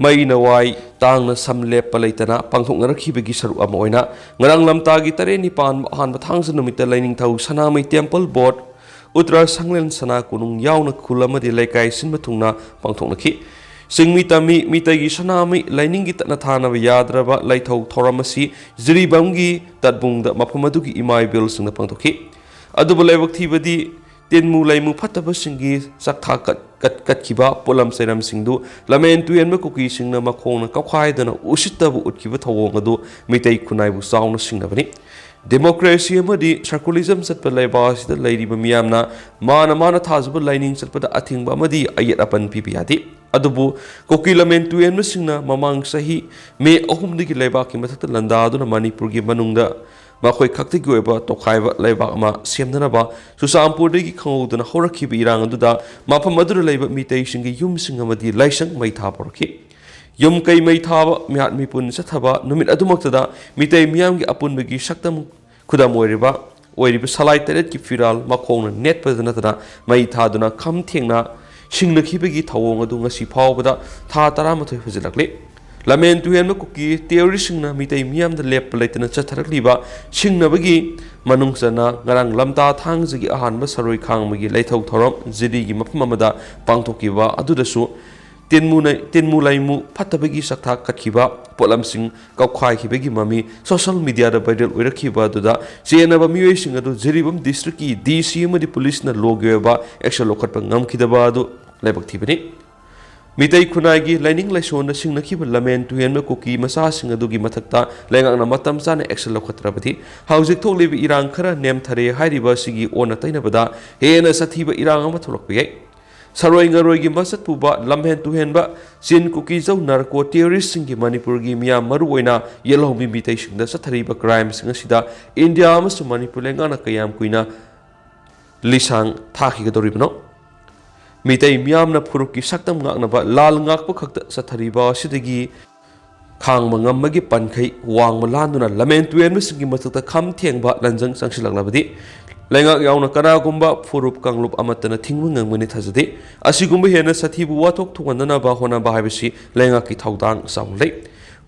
ꯃꯩꯅ ꯋꯥꯏ ꯇꯥꯡꯅ ꯁꯝ ꯂꯦꯞꯄ ꯂꯩꯇꯅ ꯄꯥꯡꯊꯣꯛꯅꯔꯛꯈꯤꯕꯒꯤ ꯁꯔꯨꯛ ꯑꯃ ꯑꯣꯏꯅ ꯉꯔꯥꯡ ꯂꯝꯇꯥꯒꯤ ꯇꯔꯦꯠꯅꯤ ꯄꯥꯟꯕ ꯑꯍꯥꯟꯕ ꯊꯥꯡꯖ ꯅꯨꯃꯤꯠꯇ ꯂꯥꯏꯅꯤꯡꯊꯧ ꯁꯅꯥꯃꯍꯤ ꯇꯦꯝꯄꯜ ꯕꯣꯔꯗ, ꯎꯇ꯭ꯔ ꯁꯪꯂꯦꯟ ꯁꯅꯥ ꯀꯣꯅꯨꯡ ꯌꯥꯎꯅ ꯈꯨꯜ ꯑꯃꯗꯤ ꯂꯩꯀꯥꯏ ꯁꯤꯟꯕ ꯊꯨꯡꯅ ꯄꯥꯡꯊꯣꯛꯅꯈꯤ꯫ ꯆꯤꯡꯃꯤ ꯇꯝꯃꯤ ꯃꯤꯇꯩꯒꯤ ꯁꯅꯥꯃꯍꯤ ꯂꯥꯏꯅꯤꯡꯒꯤ ꯇꯠꯅ ꯊꯥꯅꯕ ꯌꯥꯗ꯭ꯔꯕ ꯂꯥꯏꯊꯧ ꯊꯧꯔꯝ ꯑꯁꯤ ꯖꯤꯔꯤꯕꯥꯝꯒꯤ ꯇꯠꯕꯨꯡꯗ ꯃꯐꯝ ꯑꯗꯨꯒꯤ ꯏꯃꯥ ꯏꯕꯦꯜꯁꯤꯡꯅ ꯄꯥꯡꯊꯣꯛꯈꯤ꯫ ꯑꯗꯨꯕꯨ ꯂꯥꯏꯕꯛ ꯊꯤꯕꯗꯤ ꯇꯤꯟꯃꯨ ꯂꯩꯃꯨ ꯐꯠꯇꯕꯁꯤꯡꯒꯤ ꯆꯥꯛꯊꯥ ꯀꯠ-, ꯀꯠ-, ꯀꯠꯈꯤꯕ ꯄꯣꯠꯂꯝ ꯆꯩꯔꯝꯁꯤꯡꯗꯨ ꯂꯝꯍꯦꯟ ꯇꯨꯍꯦꯟꯕ ꯀꯨꯀꯤꯁꯤꯡꯅ ꯃꯈꯣꯡꯅ ꯀꯥꯎꯈꯥꯏꯗꯨꯅ ꯎꯁꯤꯠꯇꯕ ꯎꯠꯈꯤꯕ ꯊꯧꯑꯣꯡ ꯑꯗꯨ ꯃꯤꯇꯩ ꯈꯨꯟꯅꯥꯏꯕꯨ ꯆꯥꯎꯅ ꯁꯤꯡꯅꯕꯅꯤ꯫ ꯗꯦꯃꯣꯀ꯭ꯔꯦꯁꯤ ꯑꯃꯗꯤ ꯁꯦꯀꯨꯂꯔꯤꯖꯝ ꯆꯠꯄ ꯂꯩꯕꯥꯛ ꯑꯁꯤꯗ ꯂꯩꯔꯤꯕ ꯃꯤꯌꯥꯝꯅ ꯃꯥꯅ ꯃꯥꯅ ꯊꯥꯖꯕ ꯂꯥꯏꯅꯤꯡ ꯆꯠꯄꯗ ꯑꯊꯤꯡꯕ ꯑꯃꯗꯤ ꯑꯌꯦꯠ ꯑꯄꯟ ꯄꯤꯕ ꯌꯥꯗꯦ꯫ ꯑꯗꯨꯕꯨ ꯀꯨꯀꯤ ꯂꯝꯍꯦꯟ ꯇꯨꯍꯦꯟꯕꯁꯤꯡꯅ ꯃꯃꯥꯡ ꯆꯍꯤ ꯃꯦ ꯑꯍꯨꯝꯗꯒꯤ ꯂꯩꯕꯥꯛꯀꯤ ꯃꯊꯛꯇ ꯂꯥꯟꯗꯥꯗꯨꯅ ꯃꯅꯤꯄꯨꯔꯒꯤ ꯃꯅꯨꯡꯗ ꯃꯈꯣꯏ ꯈꯛꯇꯒꯤ ꯑꯣꯏꯕ ꯇꯣꯈꯥꯏꯕ ꯂꯩꯕꯥꯛ ꯑꯃ ꯁꯦꯝꯅꯅꯕ ꯆꯨꯔꯆꯥꯟꯄꯨꯔꯗꯒꯤ ꯈꯪꯍꯧꯗꯅ ꯍꯧꯔꯛꯈꯤꯕ ꯏꯔꯥꯡ ꯑꯗꯨꯗ ꯃꯐꯝ ꯑꯗꯨꯗ ꯂꯩꯕ ꯃꯤꯇꯩꯁꯤꯡꯒꯤ ꯌꯨꯝꯁꯤꯡ ꯑꯃꯗꯤ ꯂꯥꯏꯁꯪ ꯃꯩ ꯊꯥꯕ ꯍꯧꯔꯛꯈꯤ꯫ ꯌꯨꯝ ꯀꯩ ꯃꯩ ꯊꯥꯕ, ꯃꯤꯍꯥꯠ ꯃꯤꯄꯨꯟ ꯆꯠꯊꯕ ꯅꯨꯃꯤꯠ ꯑꯗꯨꯃꯛꯇꯗ ꯃꯤꯇꯩ ꯃꯤꯌꯥꯝꯒꯤ ꯑꯄꯨꯟꯕꯒꯤ ꯁꯛꯇꯝ ꯈꯨꯗꯝ ꯑꯣꯏꯔꯤꯕ, ꯑꯣꯏꯔꯤꯕ ꯁꯂꯥꯏ ꯇꯔꯦꯠꯀꯤ ꯐꯤꯔꯥꯜ ꯃꯈꯣꯡꯅ ꯅꯦꯠꯄꯗ ꯅꯠꯇꯅ ꯃꯩ ꯊꯥꯗꯨꯅ ꯈꯝ ꯊꯦꯡꯅ ꯁꯤꯡꯅꯈꯤꯕꯒꯤ ꯊꯧꯑꯣꯡ ꯑꯗꯨ ꯉꯁꯤ ꯐꯥꯎꯕꯗ ꯊꯥ ꯇꯔꯥꯃꯥꯊꯣꯏ ꯍꯧꯖꯤꯜꯂꯛꯂꯤ꯫ ꯂꯝꯍꯦꯟ ꯇꯨꯍꯦꯟꯕ ꯀꯨꯀꯤ ꯇꯦꯔꯣꯔꯤꯁꯁꯤꯡꯅ ꯃꯤꯇꯩ ꯃꯤꯌꯥꯝꯗ ꯂꯦꯞꯄ ꯂꯩꯇꯅ ꯆꯠꯊꯔꯛꯂꯤꯕ ꯁꯤꯡꯅꯕꯒꯤ ꯃꯅꯨꯡ ꯆꯟꯅ ꯉꯔꯥꯡ ꯂꯝꯇꯥ ꯊꯥꯡꯖꯒꯤ ꯑꯍꯥꯟꯕ ꯁꯔꯣꯏ ꯈꯥꯡꯕꯒꯤ ꯂꯥꯏꯊꯧ ꯊꯧꯔꯝ ꯖꯤꯔꯤꯒꯤ ꯃꯐꯝ ꯑꯃꯗ ꯄꯥꯡꯊꯣꯛꯈꯤꯕ ꯑꯗꯨꯗꯁꯨ ꯇꯤꯟꯃꯨ ꯅꯩ-, ꯇꯤꯟꯃꯨ ꯂꯩꯃꯨ ꯐꯠꯇꯕꯒꯤ ꯆꯥꯛꯊꯥꯛ ꯀꯠꯈꯤꯕ, ꯄꯣꯠꯂꯝꯁꯤꯡ ꯀꯥꯎꯈꯥꯏꯈꯤꯕꯒꯤ ꯃꯃꯤ ꯁꯣꯁꯤꯌꯦꯜ ꯃꯤꯗꯤꯌꯥꯗ ꯚꯥꯏꯔꯦꯜ ꯑꯣꯏꯔꯛꯈꯤꯕ ꯑꯗꯨꯗ ꯆꯦꯟꯅꯕ ꯃꯤꯑꯣꯏꯁꯤꯡ ꯑꯗꯨ ꯖꯤꯔꯤꯕꯥꯝ ꯗꯤꯁꯇ꯭ꯔꯤꯛꯀꯤ ꯗꯤ ꯁꯤ ꯑꯃꯗꯤ ꯄꯨꯂꯤꯁꯅ ꯂꯣꯒꯤ ꯑꯣꯏꯕ ꯑꯦꯛꯁꯟ ꯂꯧꯈꯠꯄ ꯉꯝꯈꯤꯗꯕ ꯑꯗꯨ ꯂꯥꯏꯕꯛ ꯊꯤꯕꯅꯤ꯫ ꯃꯤꯇꯩ ꯈꯨꯟꯅꯥꯏꯒꯤ ꯂꯥꯏꯅꯤꯡ ꯂꯥꯏꯁꯣꯟꯗ ꯁꯤꯡꯅꯈꯤꯕ ꯂꯝꯍꯦꯟ ꯇꯨꯍꯦꯟꯕ ꯀꯨꯀꯤ ꯃꯆꯥꯁꯤꯡ ꯑꯗꯨꯒꯤ ꯃꯊꯛꯇ ꯂꯩꯉꯥꯛꯅ ꯃꯇꯝ ꯆꯥꯅ ꯑꯦꯛꯁꯟ ꯂꯧꯈꯠꯇ꯭ꯔꯕꯗꯤ ꯍꯧꯖꯤꯛ ꯊꯣꯛꯂꯤꯕ ꯏꯔꯥꯡ ꯈꯔ ꯅꯦꯝꯊꯔꯦ ꯍꯥꯏꯔꯤꯕ ꯑꯁꯤꯒꯤ ꯑꯣꯟꯅ ꯇꯩꯅꯕꯗ ꯍꯦꯟꯅ ꯁꯥꯊꯤꯕ ꯏꯔꯥꯡ ꯑꯃ ꯊꯣꯛꯂꯛꯄ ꯌꯥꯏ꯫ ꯁꯔꯣꯏ ꯉꯔꯣꯏꯒꯤ ꯃꯁꯛ ꯄꯨꯕ ꯂꯝꯍꯦꯟ ꯇꯨꯍꯦꯟꯕ ꯆꯤꯟ ꯀꯨꯀꯤ ꯖꯧ ꯅꯥꯔꯀꯣ ꯇꯦꯔꯣꯔꯤꯁꯁꯤꯡꯒꯤ ꯃꯅꯤꯄꯨꯔꯒꯤ ꯃꯤꯌꯥꯝ ꯃꯔꯨꯑꯣꯏꯅ ꯌꯦꯜꯍꯧꯃꯤ ꯃꯤꯇꯩꯁꯤꯡꯗ ꯆꯠꯊꯔꯤꯕ ꯀ꯭ꯔꯥꯏꯝꯁꯤꯡ ꯑꯁꯤꯗ ꯏꯟꯗꯤꯌꯥ ꯑꯃꯁꯨꯡ ꯃꯅꯤꯄꯨꯔ ꯂꯩꯉꯥꯛꯅ ꯀꯌꯥꯝ ꯀꯨꯏꯅ ꯂꯤꯁꯥꯡ ꯊꯥꯈꯤꯒꯗꯧꯔꯤꯕꯅꯣ? ꯃꯤꯇꯩ ꯃꯤꯌꯥꯝꯅ ꯐꯨꯔꯨꯞꯀꯤ ꯁꯛꯇꯝ ꯉꯥꯛꯅꯕ ꯂꯥꯜ ꯉꯥꯛꯄ ꯈꯛꯇ ꯆꯠꯊꯔꯤꯕ ꯑꯁꯤꯗꯒꯤ ꯈꯥꯡꯕ ꯉꯝꯕꯒꯤ ꯄꯟꯈꯩ ꯋꯥꯡꯃ ꯂꯥꯟꯗꯨꯅ ꯂꯝꯍꯦꯟ ꯇꯨꯍꯦꯟꯕꯁꯤꯡꯒꯤ ꯃꯊꯛꯇ ꯈꯝ ꯊꯦꯡꯕ ꯂꯟꯖꯪ ꯆꯪꯁꯤꯜꯂꯛꯂꯕꯗꯤ ꯂꯩꯉꯥꯛ ꯌꯥꯎꯅ ꯀꯅꯥꯒꯨꯝꯕ ꯐꯨꯔꯨꯞ ꯀꯥꯡꯂꯨꯞ ꯑꯃꯠꯇꯅ ꯊꯤꯡꯕ ꯉꯝꯒꯅꯤ ꯊꯥꯖꯗꯦ꯫ ꯑꯁꯤꯒꯨꯝꯕ ꯍꯦꯟꯅ ꯁꯥꯊꯤꯕ ꯋꯥꯊꯣꯛ ꯊꯣꯛꯍꯟꯗꯅꯕ ꯍꯣꯠꯅꯕ ꯍꯥꯏꯕꯁꯤ ꯂꯩꯉꯥꯛꯀꯤ ꯊꯧꯗꯥꯡ ꯆꯥꯎꯅ ꯂꯩ꯫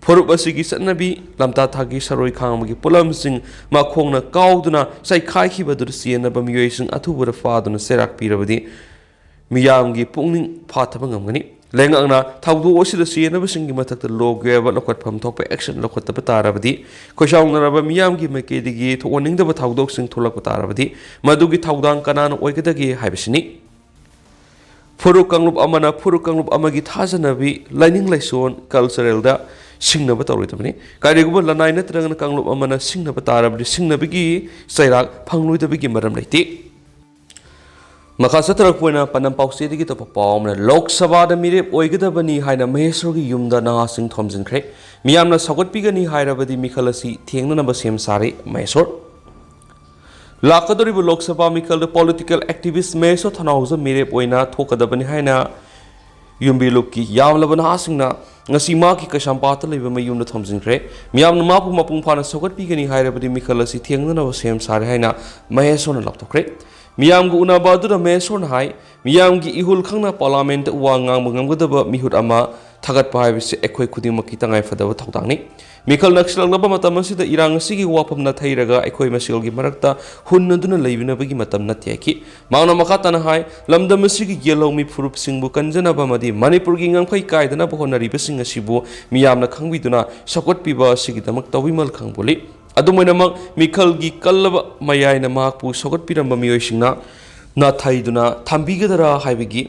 ꯐꯨꯔꯨꯞ ꯑꯁꯤꯒꯤ ꯆꯠꯅꯕꯤ, ꯂꯝꯇꯥ ꯊꯥꯒꯤ ꯁꯔꯣꯏ ꯈꯥꯡꯕꯒꯤ ꯄꯣꯠꯂꯝꯁꯤꯡ ꯃꯈꯣꯡꯅ ꯀꯥꯎꯗꯨꯅ ꯆꯩꯈꯥꯏꯈꯤꯕꯗꯨꯗ ꯆꯦꯟꯅꯕ ꯃꯤꯑꯣꯏꯁꯤꯡ ꯑꯊꯨꯕꯗ ꯐꯥꯗꯨꯅ ꯆꯩꯔꯥꯛ ꯄꯤꯔꯕꯗꯤ ꯃꯤꯌꯥꯝꯒꯤ ꯄꯨꯛꯅꯤꯡ ꯐꯥꯊꯕ ꯉꯝꯒꯅꯤ꯫ ꯂꯩꯉꯥꯛꯅ ꯊꯧꯗꯣꯛ ꯑꯁꯤꯗ ꯆꯦꯟꯅꯕꯁꯤꯡꯒꯤ ꯃꯊꯛꯇ ꯂꯣꯒꯤ ꯑꯣꯏꯕ ꯂꯧꯈꯠꯐꯝ ꯊꯣꯛꯄ action ꯂꯧꯈꯠꯇꯕ ꯇꯥꯔꯕꯗꯤ, ꯈꯣꯏꯁꯥꯎꯅꯔꯕ ꯃꯤꯌꯥꯝꯒꯤ ꯃꯥꯏꯀꯩꯗꯒꯤ ꯊꯣꯛꯍꯟꯅꯤꯡꯗꯕ ꯊꯧꯗꯣꯛꯁꯤꯡ ꯊꯣꯛꯂꯛꯄ ꯇꯥꯔꯕꯗꯤ, ꯃꯗꯨꯒꯤ ꯊꯧꯗꯥꯡ ꯀꯅꯥꯅ ꯑꯣꯏꯒꯗꯒꯦ ꯍꯥꯏꯕꯁꯤꯅꯤ꯫ ꯐꯨꯔꯨꯞ ꯀꯥꯡꯂꯨꯞ ꯑꯃꯅ ꯐꯨꯔꯨꯞ ꯀꯥꯡꯂꯨꯞ ꯑꯃꯒꯤ ꯊꯥꯖꯅꯕꯤ, ꯂꯥꯏꯅꯤꯡ ꯂꯥꯏꯁꯣꯟ, cultural ꯗ ꯁꯤꯡꯅꯕ ꯇꯧꯔꯣꯏꯗꯕꯅꯤ꯫ ꯀꯔꯤꯒꯨꯝꯕ ꯂꯅꯥꯏ ꯅꯠꯇ꯭ꯔꯒꯅ ꯀꯥꯡꯂꯨꯞ ꯑꯃꯅ ꯁꯤꯡꯅꯕ ꯇꯥꯔꯕꯗꯤ, ꯁꯤꯡꯅꯕꯒꯤ ꯆꯩꯔꯥꯛ ꯐꯪꯂꯣꯏꯗꯕꯒꯤ ꯃꯔꯝ ꯂꯩꯇꯦ꯫ ꯃꯈꯥ ꯆꯠꯊꯔꯛꯄ ꯑꯣꯏꯅ ꯄꯥꯟꯗꯝ ꯄꯥꯎꯆꯦꯗꯒꯤ ꯑꯇꯣꯞꯄ ꯄꯥꯎ ꯑꯃꯅ, ꯂꯣꯛ ꯁꯚꯥꯗ ꯃꯤꯔꯦꯞ ꯑꯣꯏꯒꯗꯕꯅꯤ ꯍꯥꯏꯅ ꯃꯍꯦꯁꯣꯔꯒꯤ ꯌꯨꯝꯗ ꯅꯍꯥꯁꯤꯡ ꯊꯣꯝꯖꯤꯟꯈ꯭ꯔꯦ꯫ ꯃꯤꯌꯥꯝꯅ ꯁꯧꯒꯠꯄꯤꯒꯅꯤ ꯍꯥꯏꯔꯕꯗꯤ ꯃꯤꯈꯜ ꯑꯁꯤ ꯊꯦꯡꯅꯅꯕ ꯁꯦꯝ ꯁꯥꯔꯦ ꯃꯍꯦꯁꯣꯔ꯫ ꯂꯥꯛꯀꯗꯧꯔꯤꯕ ꯂꯣꯛ ꯁꯚꯥ ꯃꯤꯈꯜꯗ political activist ꯃꯍꯦꯁꯣꯔ ꯊꯅꯥꯎꯖꯝ ꯃꯤꯔꯦꯞ ꯑꯣꯏꯅ ꯊꯣꯛꯀꯗꯕꯅꯤ ꯍꯥꯏꯅ ꯌꯨꯝꯕꯤ ꯂꯨꯞꯀꯤ ꯌꯥꯝꯂꯕ ꯅꯍꯥꯁꯤꯡꯅ ꯉꯁꯤ ꯃꯍꯥꯛꯀꯤ ꯀꯩꯁꯥꯝꯄꯥꯠꯇ ꯂꯩꯕ ꯃꯌꯨꯝꯗ ꯊꯣꯝꯖꯤꯟꯈ꯭ꯔꯦ꯫ ꯃꯤꯌꯥꯝꯅ ꯃꯍꯥꯛꯄꯨ ꯃꯄꯨꯡ ꯐꯥꯅ ꯁꯧꯒꯠꯄꯤꯒꯅꯤ ꯍꯥꯏꯔꯕꯗꯤ ꯃꯤꯈꯜ ꯑꯁꯤ ꯊꯦꯡꯅꯅꯕ ꯁꯦꯝ ꯁꯥꯔꯦ ꯍꯥꯏꯅ ꯃꯍꯦꯁꯣꯔꯅ ꯂꯥꯎꯊꯣꯛꯈ꯭ꯔꯦ꯫ ꯃꯤꯌꯥꯝꯒ ꯎꯅꯕ ꯑꯗꯨꯗ ꯃꯍꯦꯁꯣꯔꯅ ꯍꯥꯏ, ꯃꯤꯌꯥꯝꯒꯤ ꯏꯍꯨꯜ ꯈꯪꯅ ꯄꯥꯔꯂꯤꯌꯥꯃꯦꯟꯠꯇ ꯋꯥ ꯉꯥꯡꯕ ꯉꯝꯒꯗꯕ ꯃꯤꯍꯨꯠ ꯑꯃ ꯊꯥꯒꯠꯄ ꯍꯥꯏꯕꯁꯤ ꯑꯩꯈꯣꯏ ꯈꯨꯗꯤꯡꯃꯛꯀꯤ ꯇꯉꯥꯏꯐꯗꯕ ꯊꯧꯗꯥꯡꯅꯤ꯫ ꯃꯤꯈꯜ ꯅꯛꯁꯤꯜꯂꯛꯂꯕ ꯃꯇꯝ ꯑꯁꯤꯗ ꯏꯔꯥꯡ ꯑꯁꯤꯒꯤ ꯋꯥꯐꯝ ꯅꯥꯊꯩꯔꯒ ꯑꯩꯈꯣꯏ ꯃꯁꯦꯜꯒꯤ ꯃꯔꯛꯇ ꯍꯨꯟꯅꯗꯨꯅ ꯂꯩꯅꯕꯒꯤ ꯃꯇꯝ ꯅꯠꯇꯦ ꯍꯥꯏꯈꯤ꯫ ꯃꯍꯥꯛꯅ ꯃꯈꯥ ꯇꯥꯅ ꯍꯥꯏ, ꯂꯝꯗꯝ ꯑꯁꯤꯒꯤ ꯌꯦꯜꯍꯧꯃꯤ ꯐꯨꯔꯨꯞꯁꯤꯡꯕꯨ ꯀꯟꯖꯅꯕ ꯑꯃꯗꯤ ꯃꯅꯤꯄꯨꯔꯒꯤ ꯉꯝꯈꯩ ꯀꯥꯏꯗꯅꯕ ꯍꯣꯠꯅꯔꯤꯕꯁꯤꯡ ꯑꯁꯤꯕꯨ ꯃꯤꯌꯥꯝꯅ ꯈꯪꯕꯤꯗꯨꯅ ꯁꯧꯒꯠꯄꯤꯕ ꯑꯁꯤꯒꯤꯗꯃꯛ ꯇꯧꯕꯤꯃꯜ ꯈꯪꯕꯣꯜꯂꯤ꯫ ꯑꯗꯨꯝ ꯑꯣꯏꯅꯃꯛ, ꯃꯤꯈꯜꯒꯤ ꯀꯜꯂꯕ ꯃꯌꯥꯏꯅ ꯃꯍꯥꯛꯄꯨ ꯁꯧꯒꯠꯄꯤꯔꯝꯕ ꯃꯤꯑꯣꯏꯁꯤꯡꯅ ꯅꯥꯊꯩꯗꯨꯅ ꯊꯝꯕꯤꯒꯗꯔꯥ ꯍꯥꯏꯕꯒꯤ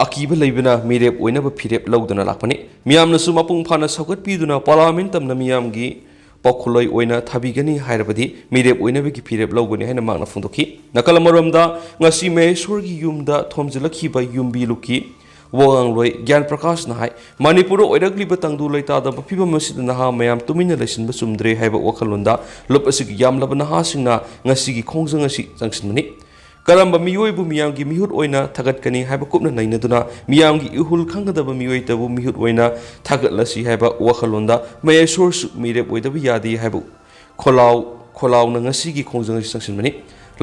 ꯑꯀꯤꯕ ꯂꯩꯕꯅ ꯃꯤꯔꯦꯞ ꯑꯣꯏꯅꯕ ꯐꯤꯔꯦꯞ ꯂꯧꯗꯨꯅ ꯂꯥꯛꯄꯅꯤ꯫ ꯃꯤꯌꯥꯝꯅꯁꯨ ꯃꯄꯨꯡ ꯐꯥꯅ ꯁꯧꯒꯠꯄꯤꯗꯨꯅ ꯄꯥꯔꯂꯤꯌꯥꯃꯦꯟꯠ ꯇꯝꯅ ꯃꯤꯌꯥꯝꯒꯤ ꯄꯥꯎꯈꯨꯝꯂꯣꯏ ꯑꯣꯏꯅ ꯊꯥꯕꯤꯒꯅꯤ ꯍꯥꯏꯔꯕꯗꯤ ꯃꯤꯔꯦꯞ ꯑꯣꯏꯅꯕꯒꯤ ꯐꯤꯔꯦꯞ ꯂꯧꯒꯅꯤ ꯍꯥꯏꯅ ꯃꯍꯥꯛꯅ ꯐꯣꯡꯗꯣꯛꯈꯤ꯫ ꯅꯥꯀꯜ ꯑꯃꯔꯣꯝꯗ, ꯉꯁꯤ ꯃꯍꯦꯁꯣꯔꯒꯤ ꯌꯨꯝꯗ ꯊꯣꯝꯖꯤꯜꯂꯛꯈꯤꯕ ꯌꯨꯝꯕꯤ ꯂꯨꯞꯀꯤ ꯋꯥꯉꯥꯡꯂꯣꯏ ꯒ꯭ꯌꯥꯟ ꯄ꯭ꯔꯀꯥꯁꯅ ꯍꯥꯏ, ꯃꯅꯤꯄꯨꯔꯗ ꯑꯣꯏꯔꯛꯂꯤꯕ ꯇꯪꯗꯨ ꯂꯩꯇꯥꯗꯕ ꯐꯤꯕꯝ ꯑꯁꯤꯗ ꯅꯍꯥ ꯃꯌꯥꯝ ꯇꯨꯃꯤꯟꯅ ꯂꯩꯁꯤꯟꯕ ꯆꯨꯝꯗ꯭ꯔꯦ ꯍꯥꯏꯕ ꯋꯥꯈꯜꯂꯣꯟꯗ ꯂꯨꯞ ꯑꯁꯤꯒꯤ ꯌꯥꯝꯂꯕ ꯅꯍꯥꯁꯤꯡꯅ ꯉꯁꯤꯒꯤ ꯈꯣꯡꯖꯪ ꯑꯁꯤ ꯆꯪꯁꯤꯟꯕꯅꯤ꯫ ꯀꯔꯝꯕ ꯃꯤꯑꯣꯏꯕꯨ ꯃꯤꯌꯥꯝꯒꯤ ꯃꯤꯍꯨꯠ ꯑꯣꯏꯅ ꯊꯥꯒꯠꯀꯅꯤ ꯍꯥꯏꯕ ꯀꯨꯞꯅ ꯅꯩꯅꯗꯨꯅ ꯃꯤꯌꯥꯝꯒꯤ ꯏꯍꯨꯜ ꯈꯪꯒꯗꯕ ꯃꯤꯑꯣꯏꯇꯕꯨ ꯃꯤꯍꯨꯠ ꯑꯣꯏꯅ ꯊꯥꯒꯠꯂꯁꯤ ꯍꯥꯏꯕ ꯋꯥꯈꯜꯂꯣꯟꯗ ꯃꯍꯦꯁꯣꯔꯁꯨ ꯃꯤꯔꯦꯞ ꯑꯣꯏꯗꯕ ꯌꯥꯗꯦ ꯍꯥꯏꯕ ꯈꯣꯜꯂꯥꯎ ꯈꯣꯜꯂꯥꯎꯅ ꯉꯁꯤꯒꯤ ꯈꯣꯡꯖꯪ ꯑꯁꯤ ꯆꯪꯁꯤꯟꯕꯅꯤ꯫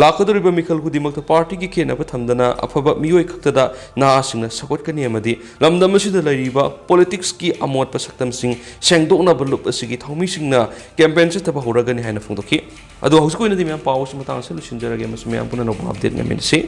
ꯂꯥꯛꯀꯗꯧꯔꯤꯕ ꯃꯤꯈꯜ ꯈꯨꯗꯤꯡꯃꯛꯇ ꯄꯥꯔꯇꯤꯒꯤ ꯈꯦꯠꯅꯕ ꯊꯝꯗꯅ ꯑꯐꯕ ꯃꯤꯑꯣꯏ ꯈꯛꯇꯗ ꯅꯍꯥꯁꯤꯡꯅ ꯁꯧꯒꯠꯀꯅꯤ ꯑꯃꯗꯤ ꯂꯝꯗꯝ ꯑꯁꯤꯗ ꯂꯩꯔꯤꯕ ꯄꯣꯂꯤꯇꯤꯛꯁꯀꯤ ꯑꯃꯣꯠꯄ ꯁꯛꯇꯝꯁꯤꯡ ꯁꯦꯡꯗꯣꯛꯅꯕ ꯂꯨꯞ ꯑꯁꯤꯒꯤ ꯊꯧꯃꯤꯁꯤꯡꯅ ꯀꯦꯝꯄꯦꯟ ꯆꯠꯊꯕ ꯍꯧꯔꯒꯅꯤ ꯍꯥꯏꯅ ꯐꯣꯡꯗꯣꯛꯈꯤ꯫ ꯑꯗꯣ ꯍꯧꯖꯤꯛ ꯑꯣꯏꯅꯗꯤ ꯃꯌꯥꯝ ꯄꯥꯎ ꯑꯁꯤ ꯃꯇꯥꯡ ꯑꯁꯤꯗ ꯂꯣꯏꯁꯤꯟꯖꯔꯒꯦ ꯑꯃꯁꯨꯡ ꯃꯌꯥꯝ ꯄꯨꯝꯅꯃꯛꯄꯨ ꯑꯞꯗꯦꯠ ꯉꯥꯏꯃꯤꯟꯅꯁꯤ꯫